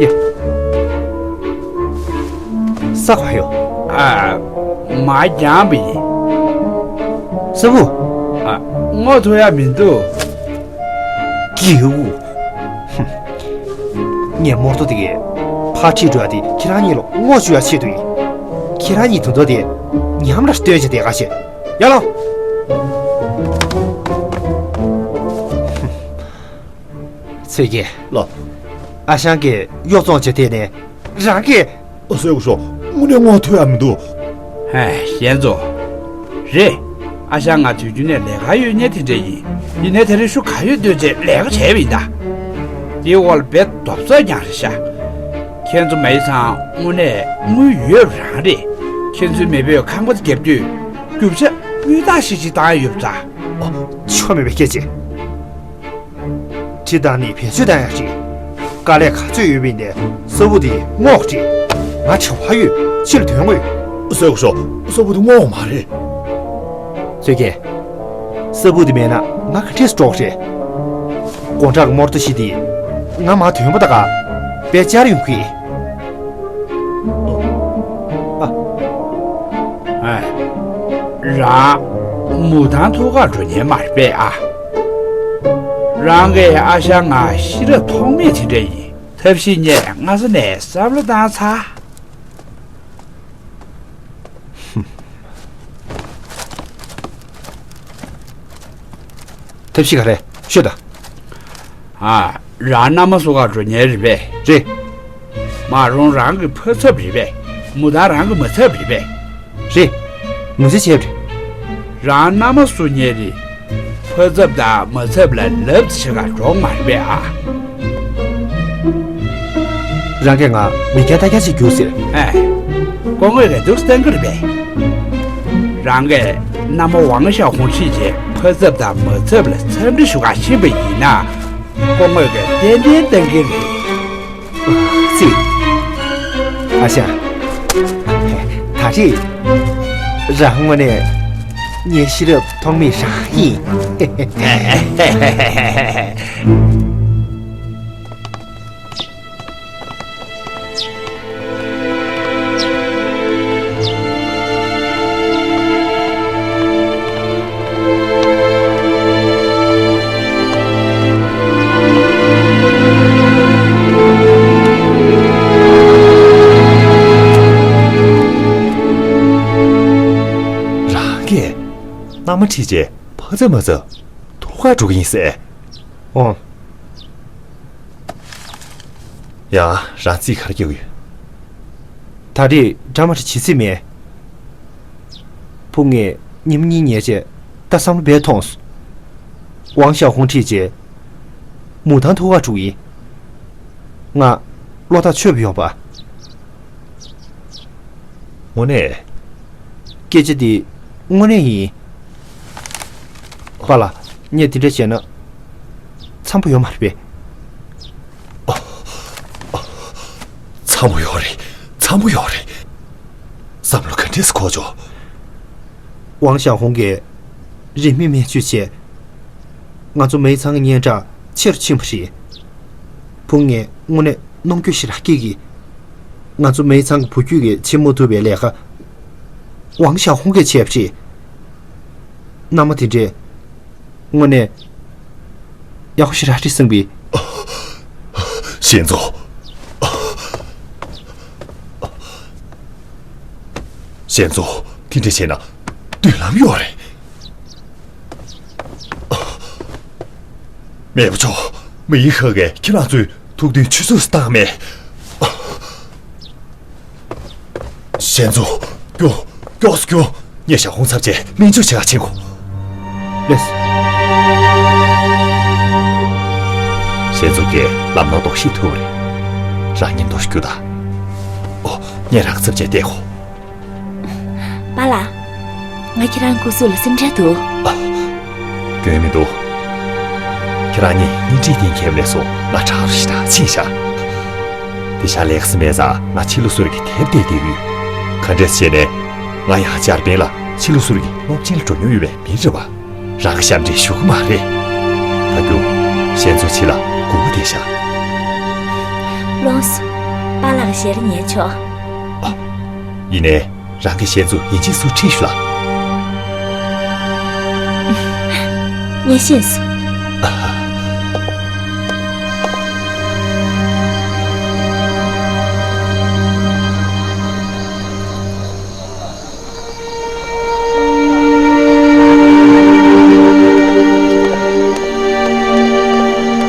ཡ། ས་ག་ཡོད། ཨ། མ་འགྱངས་པ་ཡིན། ས་བུ། ཨ། ངོ་ཐུག་ཡ་མི་འདུག་སྐྱིའུ། ངས་མོར་ཏོ་དེ་གས་ཕར་ཁྲིད་འགྲོ་ཡ་དེ་ཁྱེད་རང་གཉིས་ལ་ངོ་བཅུག་ཡ་ཆེད་དུ་ཡིན། ཁྱེད་རང་གཉིས་དུ་མདོ་དེ་ཉམས་ར་སྟོན་བྱས་བསྡད་ག་ཤེས། ཡར་ལོངས། ཐོས་རྒྱལ། ལགས། ཨ་ཞང་གིས་གཡོག་བཙོང་བྱེད་དེ་ནས་རང་གིས། ཨ། སྲས་སྐུ་ཞབས། དངོས་གནས་ངོ་ཐོས་ཡ་མི་འདུག་ཧེ། ཞན་ཙོ། རེད། ཨ་ཞང་ང་དུས་རྒྱུན་ནས་ལས་ཀ་ཡོད་མཁན་དེ་འདྲ་ཡིན། ཡིན་ནའི་ད་རེས་ཤུགས་ག་ཡོད་བཏོན་བྱས་ལས་ཀ་བྱས་པ་ཡིན་ད། དེའི་འོག་ལ་དཔེ་རྡོབ་རྩ་རྐྱང་རེད་ཤག་ཁྱེད་ཚོ་མེ་ཚང་དངོས་གནས་དངུལ་ཡོད་རང་རེད། ཁྱེད་ཚོའི་མེས་པོས་ཁང་པ་རྒྱབ་དུས་རྒྱུ་ཆ་དངུལ་རྟགས་ཤིག་ཅིག་བཏང་ཡོད་པ་འདྲ། ཆོ་མེད་པའི་སྐད་ཆ། གྲི་བཏང་ནས་བེད་སྤྱོད་བཏང་ཡག་རེད། དཀའ་ལས་ག་ཚོད་ཡོད་པ་ཡིན་ནའི་གསར་བུ་དེ་རྔོག་རེད། ང་དྲི་བ་ཡོད། ཕྱི་ལ་དོན་དངོས། སྲས་སྐུ་ཞབས། གསར་བུ་དེ་རྔོག་མ་རེད། ཐོས་རྒྱལ། གསར་བུ་དེ་མེད་ན་ང་ག་འདྲས་སུ་འགྲོ་གི་རེད། དགོང་དག་གི་རྨོར་ཏོ་བཞི་དེ་ང་མར་དོན་པོ་ད་ག་པད་སྦྱར་ཡོང་གི། ཨ། ཨ། རང་མུ་ཐང་ཐུག་གར་འགྲོ་མཁན་མ་རེད་པས་ཨ། རང་གིས་ཨ་ཞང་ང་ཤེས་རབ་ཐོགས་མེད་དེ་འདྲ་ཡིན། ཐབས་ཤེས་རྙེད་སྔ་ས་ནས་བསམ་བློ་བཏང་ཚར། ཐབས་ཤེས་ག་རེ་ཤོད་ད། ཨ། རང་མནའ་མ་བསུ་གར་འགྲོ་མཁན་རེད་པས། རེད། མ་རུང་རང་གི་ཕ་ཚབ་རེད་པས། མུ་ཐང་རང་གི་མ་ཚབ་རེད་པས། རེད། ངོས་འཛིན་བྱས་པ་རེད། རང་མནའ་མ་བསུ་མཁན་རེད། ཕ་ཚབ་དང་མ་ཚབ་ལ་ལབ་ཙམ་བྱེད་གར་འགྲོ་གི་མ་རེད་པས་ཨ། རང་གིས་ང་མི་སྐྱ་རྟ་སྐྱ་ཅིག་གྱུར་ཟེར། ཨེ། སྐུ་ངོས་ཀྱིས་འདུག་སྟོན་གྱི་རེད་པས། རང་གིས་མནའ་མ་ཝང་ཞའོ་ཧུང་ཁྲིད་བྱས་ཕ་ཚབ་དང་མ་ཚབ་ལ་འཚམས་འདྲི་ཞུ་གར་ཕྱིན་པ་ཡིན་ན། སྐུ་ངོས་ཀྱིས་རྟེན་འབྲེལ་བཏང་གི་རེད། ཙི། ཨ་ཞང་། ད་རེས་རང་དངོས་གནས་ངའི་ཤེས་རབ་ཐོགས་མེད་རང་ཡིན། རང་གིས་མནའ་མ་ཁྲིད་བྱས་ཕ་ཚབ་མ་ཚབ་ཐུག་གར་འགྲོ་གི་ཡིན་ཟེར། འོང་། ཡང་རང་རྩིས་ག་རེ་རྒྱག་གི་ཡོད། ད་རེས་འདྲ་མ་འདྲ་བྱེད་རྩིས་མེད། ཕུ་ངས་ཉིན་མོ་གཉིས་ཉལ་བྱས་ད་བསམ་བློ་རྦད་ཐོངས། ཝང་ཞའོ་ཧུང་ཁྲིད་བྱས་མུ་ཐང་ཐུག་གར་འགྲོ་གི་ཡིན། ང་བློ་ཐག་ཆོད་པ་ཡོང་པ། དངོས་གནས། སྐད་ཆ་འདི་དངོས་གནས་ཡིན། པཱ་ལགས། ངས་འདི་འདྲ་བྱས་ན་འཚམ་པོ་ཡོད་མ་རེད་པས། འཚམ་པོ་ཡོད་རེད། འཚམ་པོ་ཡོད་རེད། བསམ་བློ་ག་འདྲས་སེ་འཁོར་ཆོག་ཝང་ཞའོ་ཧུང་གིས་རིན་མེད་སྨན་བཅོས་བྱས། ང་ཚོ་མེ་ཚང་གི་སྙན་གྲགས་ཆེ་རུ་ཕྱིན་པ་རེད། ཕུ་ངས་དངོས་གནས་གནོང་འགྱོད་ཞེ་དྲག་སྐྱེ་གི། ང་ཚོ་མེ་ཚང་གི་བུ་རྒྱུད་ཀྱིས་བྱེད་མ་ཐུབ་པའི་ལས་ཀ་ཝང་ཞའོ་ཧུང་གིས་བྱས་པ་རེད། མནའ་མ་དེ་འདྲས་དངོས་གནས་ཡག་པོ་ཞེ་དྲག་རེད་བསམ་གི། ཞན་ཙོ། ཞན་ཙོ། དེ་འདྲས་བྱས་ན་མདུན་ལམ་ཡོད་རེད། མེས་པོ་མཆོག་མི་ཡི་ཧ་གིས་ཁྱེད་རང་ཚོའི་ཐུགས་འདུན་ཆུད་ཟོས་སུ་བཏང་མེད། ཞན་ཙོ། མགྱོགས། མགྱོགས་སུ་རྒྱུགས། ངས་ཞའོ་ཧུང་ཚབ་བྱས་སྨན་བཅོས་བྱེད་གར་ཕྱིན་གོ། ལགས་སོ། ཞན་ཙོ་གིས་ལམ་ནང་རྡོག་ཤེས་ཐུག་པ་རེད། རང་ཉིན་ཐོ་ཞིག་རྒྱུགས་དང་། ཨོ། ངས་རང་ཚབ་བྱས་བསྡད་གོ། པཱ་ལགས། ང་ཁྱེད་རང་སྐུ་གཟུགས་ལ་སེམས་ཁྲལ་འདུག་ཨ། སྐྱོན་མི་འདུག་ཁྱེད་རང་གཉིས་གཉེན་སྒྲིག་གཏན་འཁེལ་བ་ནས་བཟུང་ང་དྲག་རུ་ཞེ་དྲག་ཕྱིན་ཤག་དེ་ཤག་ལེགས་སེ་མེད་ཙང་ང་ཕྱི་ལུགས་སྲོལ་གྱི་དེབ་བལྟས་བསྡད་ཡོད། ག་འདྲས་བྱས་ནས་ང་ཡང་འཇར་པན་ལ་ཕྱི་ལུགས་སྲོལ་གྱི་སློབ་ཆེན་ལ་འགྲོ་མྱོང་ཡོད་པའི་མི་རེད་བ། རང་གི་ཞབས་འདྲེན་ཞུ་གི་མ་རེད། ད་རྒྱུ། ཞན་ཙོ་ཕྱི་ལ་སྒུག་གི་བསྡད་ཤག་ལོངས་སོ། པཱ་ལགས་ཀྱི་ཞལ་རས་ཉན་ཆོག་ཨ། ཡིན་ནའི། རང་གི་ཞན་ཙོ་ཡིན་གཅིག་སུ་ཁྲིད་ཞུ་ལ། ངས་ཤེས་སོང་།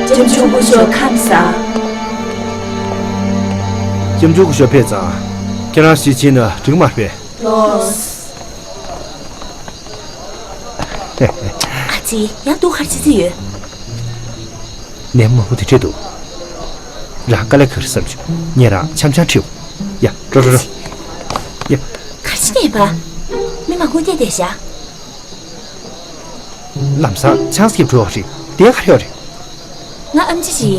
ལྕམ་ཆུང་ ཞོ་ཁམས་བཟང་། སྐྱབས་འཇུག་གི་ཞོ་ཕེབས་ཙང་། ཁྱེད་རང་ཞིག་ཕྱིན་ན་འགྲིག་མ་རེད་པས། ལོས། ཨ་ཙི། ཡང་སྡུག་ག་རེ་བྱེད་རྩིས་ཡོད། ནད་མང་པོ་དེ་འདྲས་འདུག་རང་དཀའ་ལས་ཁག་རེད་བསམ་བྱུང་། ངས་རང་འཆམ་འཆམ་ཁྲིད། ཡ། འགྲོ་འགྲོ་འགྲོ། ཡ། ག་རེ་བྱེད་ཀྱི་ཡིན་པ། མི་མང་པོ་བསྡད་བསྡད་བཞག་ལམ་སང་ཆང་སྐྱིབས་འགྲོ་བ་རེད། དེ་ག་རེ་ཡོད་རེད། ང་ཨེམ་ཆི་ཅིག་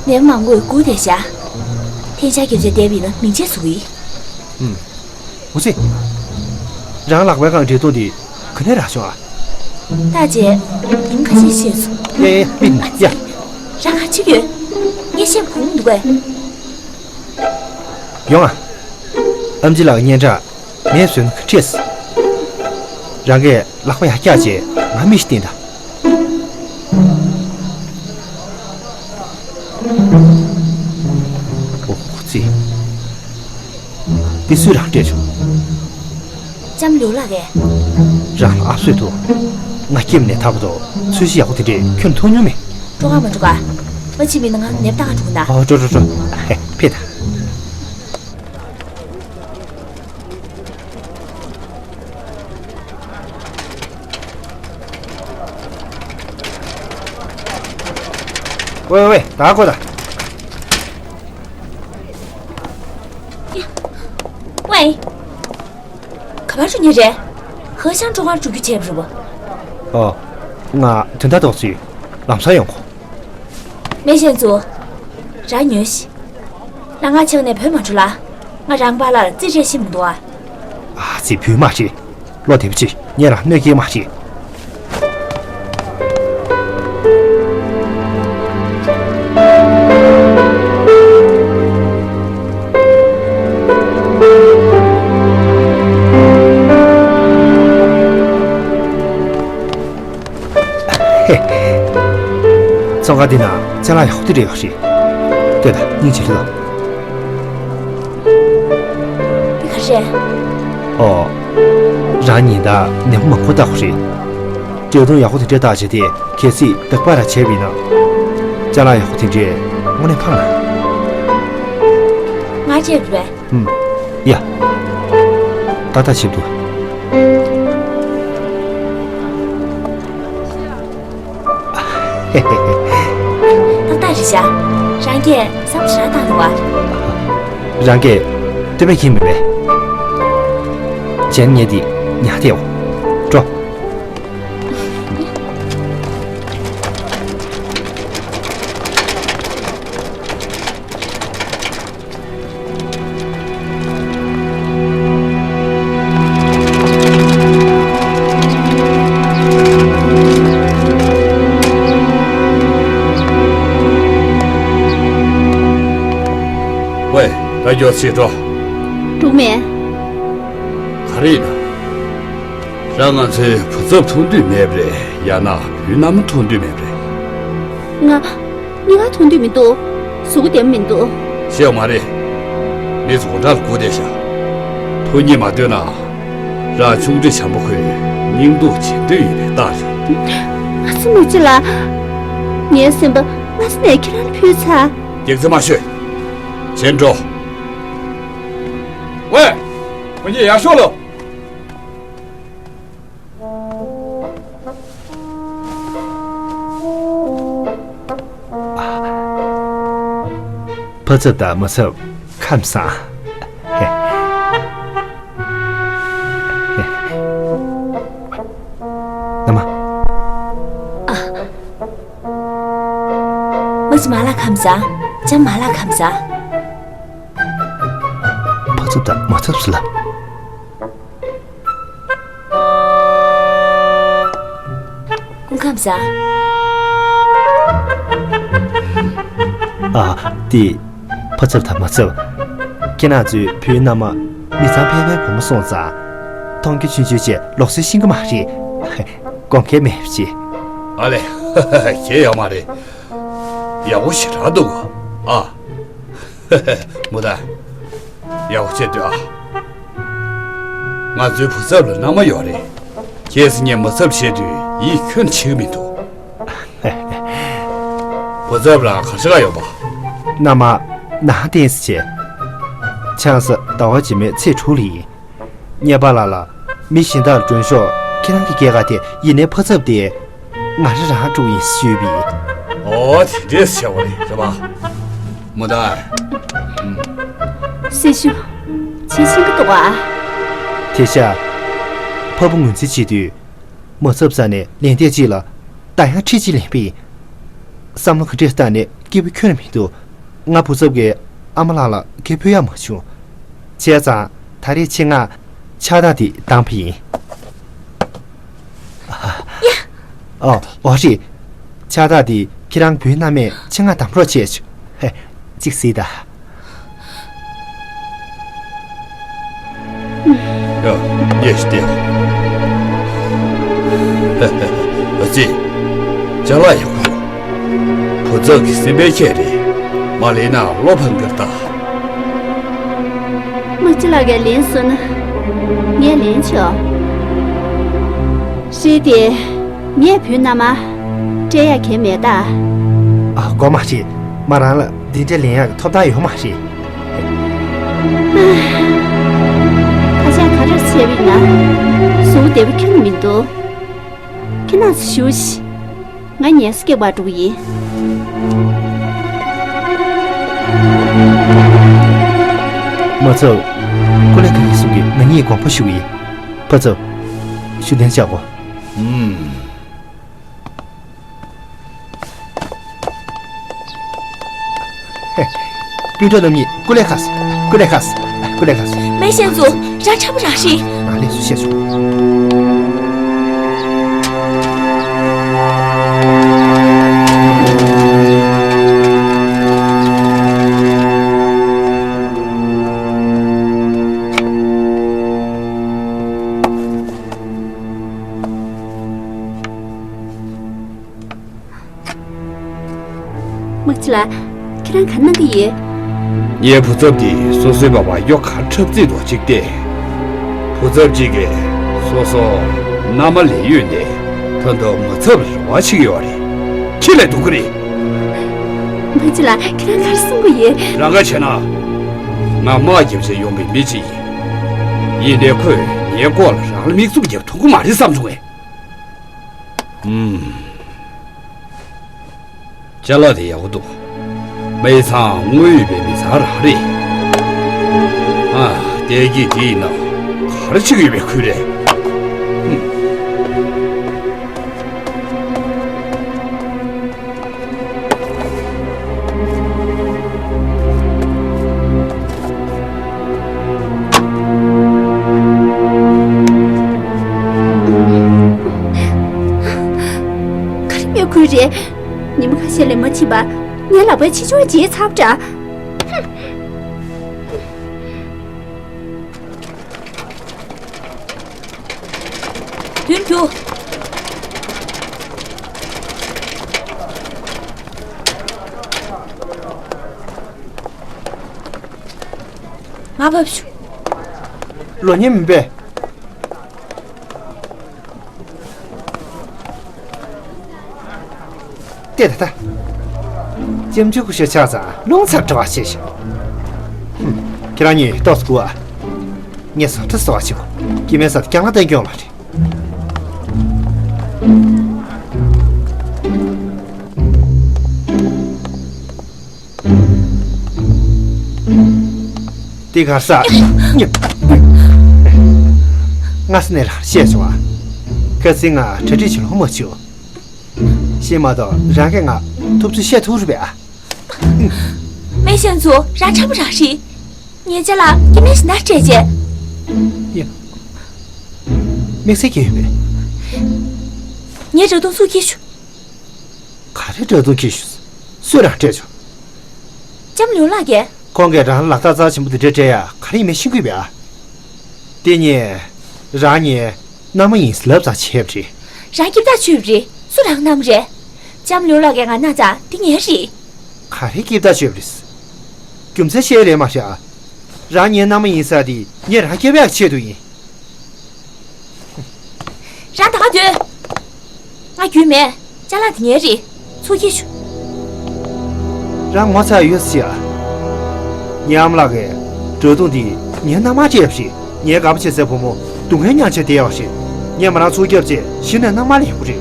ཡིན། ནད་མང་པོས་སྒུག་བསྡད་བཞག་འཐེན་ཤར་རྒྱབ་བྱས་བསྡད་པ་ཡིན་ན་མིང་ཆད་བཟོ་གི་ཡིན། ཨུམ། འུ་ཚེ། རང་ལག་པའི་སྒང་འབྲས་ཐོག་འདི་ག་ནས་རག་བྱུང་ཨ། བརྟག་བྱས། ཉིན་ཁ་ཤས་ཤེས་སོང་། ཡ་ཡ་ཡ། མིན་ཡ། རང་ག་ཅིག་ཡོད། ངས་བཤད་གོ་མི་འདུག་གས། ཡོང་ཨ། ཨེམ་ཆི་ལགས་སྙན་གྲགས། ངས་བཟོས་ན་ག་འདྲས། རང་གིས་ལག་པ་ཡར་བཀྱགས་བྱས་ང་མི་ཞིག་བསྟན་དང་། ཨོ་ཙི། འདི་སུས་རང་སྤྲད་བྱུང་། ལྕམ་ལུའུ་ལགས་ཀྱིས། རང་ལ་ཨབ་སོད་འདུག་ང་སྐྱེས་ནས་ཐར་བ་དང་ཚོས་གཞི་ཡག་པོ་དེ་འདྲས་ཁྱོན་མཐོང་མྱོང་མེད། འགྲོ་ག་མ་འགྲོ་ག་མ་ཕྱིན་མིན་ན་ང་ནད་པ་ལྟ་ག་འགྲོ་གི་ན། ཨོ་འགྲོ་འགྲོ་འགྲོ། ཧེ་ཕེབས་དང་། ཝེ་ཝེ་ཝེ། ད་གོ་ད། ཝེ། ག་པར་འགྲོ་མཁན་རེད། ཧེ་ཤང་ཀྲོའུ་ཁང་འགྲོ་རྒྱུ་བྱས་པ་རེད་པ། ཨོ། ང་དོན་དག་ཏོག་ཙམ་ཡོད། ལམ་སང་ཡོང་གོ། མེ་ཤན་ཙུའུ། རང་ཉོལ་ཞིག་ལ་ང་ཆེག་ནས་བུད་མ་འགྲོ་ལ། ང་རང་པཱ་ལགས་ལ་རྩིས་སྤྲད་ཤེས་མི་འདུག་ཨ། ཨ་ཙི། བུད་མ་བྱེད། བློ་བདེ་པོ་བྱེད། ངས་རང་གནོད་སྐྱེལ་མ་བྱེད། ཧེ། ཙོང་ཁ་འདི་ན་ཅ་ལག་ཡག་པོ་འདི་འདྲ་ཡོད་རེད། ལྟོས་དང་། སྙིང་རྗེ་རེད་ལ། འདི་ག་རེད། ཨོ། རང་ཉིན་ལྟར་ནད་པ་མང་པོ་ལྟ་དགོས་རེད། འབྲས་དོང་ཡག་པོ་དེ་འདྲ་བཏགས་བྱས་ཏེ་གལ་སྲིད་འདག་པ་ར་བྱས་པ་ཡིན་ན། ཅ་ལག་ཡག་པོ་དེ་འདྲས་དངོས་གནས་ཕངས་ན། ང་བྱས་པ་རེད། ཨུམ། ཡ། ཏག་ཏག་བྱེད་འདུག་ཏག་ཏག་རེད་ཤག་རང་གིས་བསམ་བློ་ཞེ་དྲག་བཏང་འདུག་པ། རང་གིས་བསྟོད་པ་ཁྱེར་མེད་པས། བྱས་ན་ངས་འདི་ཉར་ཏེ་ཡོང་། འགྲོ། ཝེ། ད་མགྱོགས་ཤིག་འགྲོ། འགྲོ་མེད། ག་རེ་ཡིན་ན། རང་ང་ཚོའི་བུ་ཚབ་མཐོང་འདོད་མེད་པ་རེད། ཡང་ན་བུའི་མནའ་མ་མཐོང་འདོད་མེད་པ་རེད། ང་གཉིས་ཀ་མཐོང་འདོད་མི་འདུག་གཟུགས་པོ་བདེ་པོ་མི་འདུག་བཤད་ཡོད་མ་རེད། མི་ཚོ་དགོང་དག་ལ་སྒུག་བསྡད་ཤག་མཐོང་སྙིང་མ་འདོད་ན། རང་ཆུང་འདྲིས་བྱམས་པོ་ཁོས་སྙིང་སྡུག་བྱེད་འདོད་ཡོད་པའི་རྟགས་རེད། ཨ་ཙི། མི་ཅི་ལ། ངའི་སེམས་པ་སྔ་ས་ནས་ཁྱེད་རང་ལ་ཕུལ་ཚར། སྐྱག་རྫུན་མ་ཤོད། བྱེད་འགྲོ། ཝེ། ཁོ་གཉིས་ཡར་ཤོག་ལོ། ཕ་ཚབ་དང་མ་ཚབ་ཁམས་བཟང་། ཨ་མ། ཨ། མ་ཚབ་མ་ལགས་ཁམས་བཟང་། ལྕམ་མ་ལགས་ཁམས་བཟང་། ཕ་ཚབ་དང་མ་ཚབ་ཟེར་ལ། སྐུ་ཁམས་བཟང་། ཨ། དེ། ཕ་ཚབ་དང་མ་ཚབ། ཁྱེད་རང་ཚོའི་བུའི་མནའ་མ་མི་ཚང་ཕལ་པའི་བུ་མོ་སོང་ཙང་། མཐོང་རྒྱུ་ཆུང་ཆུང་བྱས་ལོག་སྲོལ་ཤེས་ཀྱི་མ་རེད། དགོངས་འགལ་མེད་པ་བྱེད། ཨ་ལས། གལ་ཡོད་མ་རེད། ཡག་པོ་ཞེ་དྲག་འདུག་ཨ། མུ་ད། ཡག་པོ་བྱས་སྡོད་ཨ། ང་ཚོའི་བུ་ཚབ་ལ་མནའ་མ་ཡོད་རེད། ཁྱེད་ཚོ་གཉིས་མ་ཚབ་བྱེད་དུས་ཡིད་ཁྱོན་ཆེས་ཀྱི་མི་འདུག་བུ་ཚབ་ལ་གར་ཤ་ག་ཡོད་པ། མནའ་མ། ནང་བསྟན་ཟེར་བྱས། ཆང་ས་ཟླ་བ་རྗེས་མའི་ཚེས་དྲུག་ལ་ཡིན། གཉེར་པ་ལགས་ལ་མི་གཞན་དག་མགྲོན་ཤོག་ཁྱེད་རང་གི་སྐྱེས་སྐར་དེ་ཡིན་ནའི་ཕོ་ཚབ་དེ་ང་རང་རང་སྤྲོད་ཡིན་ཞུས་པ་ཡིན། ཨོ་དེ་འདྲས་བྱས་པ་རེད་རེད་པ། མོ་ད། སྲི་ཞུ། བྱེད་ཤིང་གི་འདུག་ཨ། དེ་ཤ། ཕ་བུ་ངོས་འཛིན་བྱེད་དུས། མོ་ཚབ་ས་ནས་ལན་འདེབས་གཅིག་ལ་ད་ཡང་ཁྲིད་གཅིག་ལེན་པས། བསམ་བློ་ག་འདྲས་བཏང་ནས་སྐྱིད་པོ་ཁྱོན་ནས་མི་འདུག་ང་བུ་ཚབ་ཀྱིས་ཨ་མ་ལགས་ལ་སྐད་ཕོད་ཡག་མ་བྱུང་། བྱས་ཙང་ད་རེས་ཆེད་མངགས་ཕྱག་རྟགས་འདི་བཏང་པ་ཡིན། ཨ། ཨོ་ཨོ་རེད། ཕྱག་རྟགས་འདི་ཁྱེད་རང་བུའི་མནའ་མས་ཆེད་མངགས་བཏང་རོགས་བྱས་ཆོག་ཧེ། གཅིག་གཟིགས་དང་། ཡ། ཉེ་ཞིག་སྟེ། ཨ་ཙི། ཅ་ལག་ཡག་པོ་ཡོད། བུ་ཚབ་ཀྱི་སེམས་པའི་ཁྱད་རེད། མ་ལེན་ན་བློ་ཕམ་གི་རེད་ད། དམག་སྤྱི་ལགས་ཀྱིས་ལེན་སོང་ན་ངས་ལེན་ཆོག་རེད་དེ། ངས་བུའི་མནའ་མ་སྤྲད་ཡག་གལ་མེད་ད། ཨ། དགོས་མ་རེད། མོ་རང་ལ་འདི་འདྲ་ལེན་ཡག་གི་ཐོབ་ཐང་ཡོད་མ་རེད། ཁ་ཤས་ག་རེ་བྱས་པ་ཡིན་ན། གཟུགས་བདེ་པོ་ཁྱོན་ནས་མི་འདུག་ཁྱེད་རྣམ་ཚོ་བཞུགས་ཤིག་ང་ཉལ་ས་སྐྱེལ་བར་འགྲོ་གི་ཡིན། མོ་ཚབ། སྐུ་ལས་ཁག་ཡིན་གསུང་གི་ང་གཉིས་དགོངས་པ་ཞུ་གི་ཡིན། ཕ་ཚབ། ཞུ་གཏན་བཅག་གོ། ཨུམ། ཧེ། སྤུན་གྲོགས་རྣམ་གཉིས་སྐུ་ལས་ཁག་སོང་། སྐུ་ལས་ཁག་སོང་། སྐུ་ལས་ཁག་སོང་། མེ་ཤེས་ཚོ། རང་འཁྲབ་པོ་རང་རེད། ང་ལས་སུ་བཤད་ཆོག་དམག་སྤྱི་ལགས། ཁྱེད་རང་ག་རེ་གནང་གི་ཡོད། ངའི་བུ་ཚབ་འདིས་སོ་སོའི་མ་པ་གཡོག་གར་འཁྲབ་རྩིས་འདུག་ཅིག་སྟེ། བུ་ཚབ་གཅིག་གིས་སོ་སོ་མནའ་མ་ལེན་ཡོད་ནས་ད་དུང་མོ་ཚབ་ལ་རེ་བ་བྱེད་ཀྱི་ཡོད་རེད། ཁྱེད་ལས་སྡུག་གི་རེད། དམག་སྤྱི་ལགས། ཁྱེད་རང་ག་རེ་གསུང་གི་ཡོད། རང་ག་བྱས་ན། ང་དམག་རྒྱབ་བྱས་ཡོང་པའི་མི་གཅིག་ཡིན། ཡིན་ནའི་ཁོས་ངའི་སྐོར་ལ་རང་ལ་མིག་བཙུམ་རྒྱབ་ཐུབ་ཀྱི་མ་རེད་བསམ་བྱུང་ངས། ཨུམ། ཅ་ལག་དེ་ཡག་པོ་འདུག་མི་ཚང་དངོས་ཡོད་པའི་མི་ཚང་རང་རེད། ཨ། བལྟས་ཀྱི་དེ་ཡིན་ན་ག་རེ་བྱེད་ཀྱི་ཡོད་པའི་ཁུལ་རེད། ཨུམ། ག་རེ་ཡོད་ཁུལ་རེད། ཉི་མ་ཁ་ཤས་ལས་མ་ཕྱིན་པར་ངའི་ལག་པའི་ཕྱི་ཕྱོགས་བརྗེད་ཚར་བ་འདྲ། དོན་དུ། མ་བབས་ཤོག་ལོ་ཉེས་མིན་པས། ལྟོས་དང་། ལྕམ་ཆུང་སྐུ་ཞབས་ཆགས་ཙང་རླུང་ཚར་འདྲ་བ་བྱས་ཤིང་། ཧུམ། ཁྱེད་རང་གཉིས་ཏོག་ཙམ་སྒུག་ཨ། ངས་བཟོ་གྲྭ་གསོ་བ་བྱེད་དགོས། སྐྱེ་དམན་ས་དེ་རྐྱང་ལ་བསྟན་སྐྱོང་ལ་རེད། འདི་གར་ས། སྔ་ས་ནས་རང་བཤད་བྱུང་ཨ། ཁ་སང་ང་གྲ་སྒྲིག་བྱེད་ལོང་མ་བྱུང་། ཤེས་མ་གཏོགས་རང་གིས་ང་ཐུབ་ཚོད་བཤད་ཐུབ་རེད་པས་ཨ། མེ་ཤེས་ཚོ། རང་འཁྲབ་པོ་རང་རེད། ངའི་ཅ་ལག་སྐྱེ་དམན་ཞིག་ན་སྤྲད་རྗེས། ཡ། དམིགས་བསལ་གྱི་ཡོད་པས། ངའི་འདྲ་དུང་སུ་སྐྱེ་ཞུ། ག་རེ་འདྲ་དུང་སྐྱེ་ཞུ། སུས་རང་སྤྲད་ཆོག་ལྕམ་ལུང་ལགས་ཀྱིས། ཁོང་གིས་རང་ལག་རྟགས་རྩ་ཆེན་པོ་འདི་འདྲ་སྤྲད་ཡ་ག་རེ་ཡིན་མིན་ཤེས་ཀྱི་ཡོད་པས་ཨ། དེ་ནས་རང་ངའི་མནའ་མ་ཡིན་ཟེར་ལབ་ཙང་བྱས་པ་རེད། རང་སྐྱིད་ཐག་ཆོད་པ་རེད། སུ་རང་མནའ་མ་རེད། ལྕམ་ལུང་ལགས་ཀྱིས་ང་གནང་ཙང་འདི་ངའི་རེད། ག་རེ་སྐྱིད་ཐག་ཆོད་པ་རེད། རྒྱུ་མཚན་བཤད་རེད་མ་རེད་ཨ། རང་ངའི་མནའ་མ་ཡིན་ས་དེ་ངས་རང་སྐྱོབ་ཡག་ཆེད་དུ་ཡིན། རང་ད་ག་སྡོད། ང་རྒྱུས་མེད། ཅ་ལག་དེ་ངའི་རེད། ཚུར་ཁྱེར་ཤོག་རང་ངོ་ཚ་ཡོད་ཟེར། ངའི་ཨ་མ་ལགས་ཀྱིས་འདྲ་མདུང་འདི་ངའི་མནའ་མར་སྤྲད་ཡོད་པ་རེད། ངའི་དགའ་པོ་བྱེད་སའི་བུ་མོ་སྡུག་བསྔལ་མྱངས་བྱས་བསྡད་ཡོད་པ་རེད། ངས་མོ་རང་ཚུར་བསྐྱབས་བྱས་གཞི་ནས་མནའ་མར་ལེན་དགོས་རེད།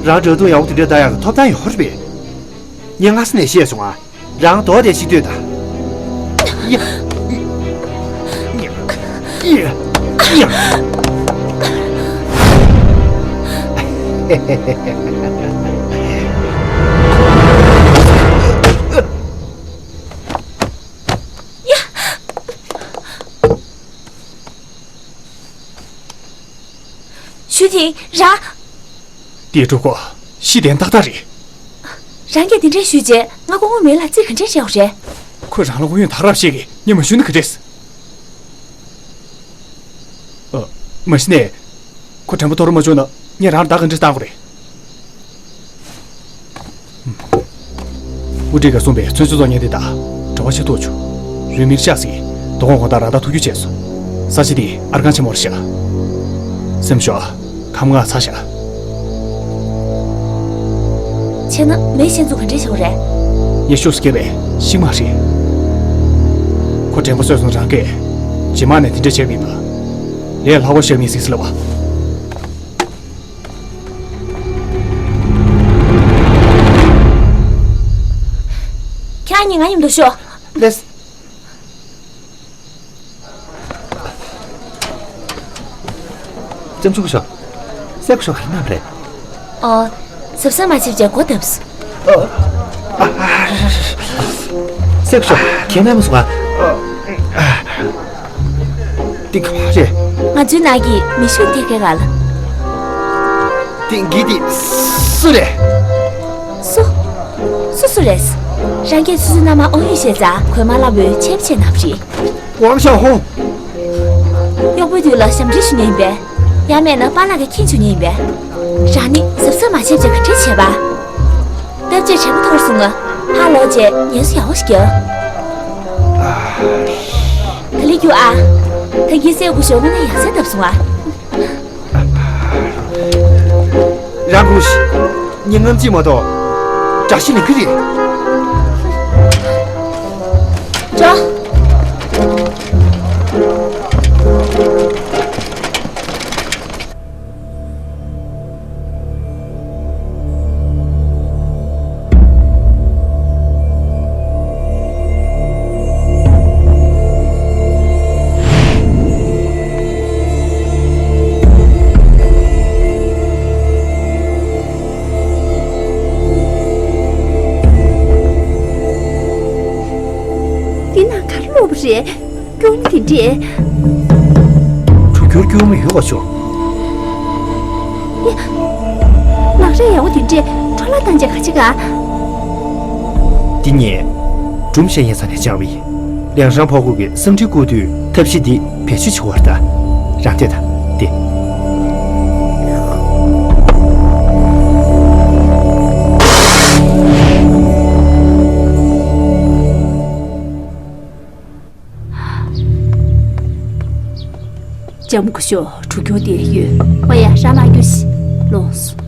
རང་འདྲ་མདུང་ཡག་པོ་དེ་འདྲ་བརྡར་ཡག་གི་ཐོབ་ཐང་ཡོད་རེད་པས། ངས་སྔ་ས་ནས་བཤད་སོང་ཨ། རང་རྡོག་དེ་ཞིག་ལྟོས་དང་། ཡ། ཡ། ཡ། ཡ། ཞུ་ཐིང་ར། འདི་སྒྲུབ་ཁོ་ཤི་དན་ཏག་ཏག་རེད། རང་གིས་དེ་འདྲས་ཞུས་རྗེས་ང་སྐུ་ངོ་མེ་ལ་རྩིས་ག་འདྲས་བྱས་ཡོད་རེད། ཁོས་རང་ལ་དངོས་ཡོད་ཐག་རབ་བཤད་གི་ངས་མ་ཞུས་ན་ག་འདྲས། ཨ། མ་གཞི་ནས། ཁོ་དྲན་པ་གཏོར་མ་བཅུག་ན་ངས་རང་ལ་བརྡ་ག་འདྲས་བཏང་དགོས་རེད། དབུ་ཁྲིད་ཀྱིས་གསུངས་པའི་ཚུན་ཆད་གཙོ་གཉེར་དེ་དག་གྲོགས་པོ་ཆེ་ཐུག་བྱུང་། རུས་མིང་ཤག་ཟིག་དོ་དགོང་དགོང་དག་རང་དག་ཐུག་རྒྱུ་བྱས་སོང་། ས་ཆ་དེ་ཨར་ཁང་ཆེན་མོར་བཞག་སེམས་ཤོག་ཁམ་ང་ཚ་བཞག་བྱས་ན་མེ་ཤེས་ཚུལ་ག་འདྲས་བྱེད་དགོས་རེད། ངས་ཤུགས་སུ་བསྐྱལ་བའི་ཤིང་མ་རེད། ཁོ་དྲན་པ་གསོས་སོང་རང་གིས་རྗེས་མ་ནས་དེ་འདྲས་བྱས་པ་ཡིན་ན། ལས་སླ་བོ་བཤད་མི་སྲིད་ཟེར་ལབ་པ། ཁྱེད་གཉིས་ང་མཉམ་དུ་ཤོག་ལེས། ལྕམ་ཆུང་སྐུ་ཞབས། སྲས་སྐུ་ཞབས་ག་རེ་གནང་བ་རེད། ཨོ། གཟབ་གཟབ་མ་བྱེད་བྱས་སྒོ་བརྡབས་སོང་། སྲས་སྐུ་ཞབས་ཁྱེད་རྣམ་སོང་ང་། འདི་ག་པར་རེད། ང་ཚོའི་ནང་གི་མེ་ཤུགས་ཐེབས་མཁན་ང་ལ། འདི་འདི་འདི་སུ་རེད། སུ། སུ་སུ་རེད། རང་གིས་སུ་སུ་མནའ་མར་དབང་ཡོད་ཤེས་ཙང་གོས་དམར་ལྷ་མོའི་ཆེད་བྱས་གནང་བ་རེད། ཝང་ཞའོ་ཧུང་། གཡོག་པོའི་དུས་ལ་ཞབས་འདྲེན་ཞུ་མཁན་ཡིན་པས། ཡང་མེད་ན་པཱ་ལགས་ཀྱིས་མཁྱེན་བཅུག་མཁན་ཡིན་པས། རང་ནི་གཟབ་གཟབ་མ་བྱས་བྱས་ག་འདྲས་བྱས་པ། སྟབས་བྱས་དྲན་པ་འཐོར་སོང་ང་། ཕར་ལོག་བྱས་ངལ་གསོ་ཡག་པོ་ཞིག་རྒྱག་ག་ལེར་རྒྱུགས་ཨ། ད་གིན་སྲས་སྐུ་ཞབས་དངོས་གནས་ཡ་མཚན་བཏབ་སོང་ཨ། རང་གོ་ཤི། ངས་རྔམ་བརྗིད་མ་གཏོགས་དགྲ་ཤ་ལེན་གི་རེད། འགྲོ། འདི་ན་ག་རེ་ལོག་པ་རེད། སྐྱོ་མོ་དེ་འདྲས། གྲུ་གུར་སྐྱོ་མོ་ཡོད་པ་བྱུང་། ཡ། ལག་རས་ཡག་པོ་དེ་འདྲས་འཕྲོ་བརླག་བཏང་བྱས་ག་བྱེད་ག་འདི་ངས་སྒྲུང་བཤད་མཁན་ས་ནས་སྦྱངས་པ་ཡིན། ལིའང་ཧྲན་ཕོ་ཁོ་གིས་སེམས་ཁྲལ་བསྐུལ་དུས་ཐབས་ཤེས་འདི་བེད་སྤྱོད་བྱེད་དགོས་རེད་ད། རང་བལྟས་དང་། བལྟས། ལྕམ་སྐུ་ཞབས། གྲུ་གུར་དེ་ཡོད། ཨོ་ཡ། རང་མ་རྒྱུགས་ཤིག་ལོངས་སོ།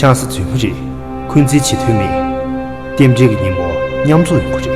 ཆང་ས་རྫུན་མ་རེད། འཁོན་འཛིན་བྱེད་འདོད་མེད། རྟེན་འབྲེལ་གྱི་ཉིན་མོ་མཉམ་འཛོམས་ཡོང་གི་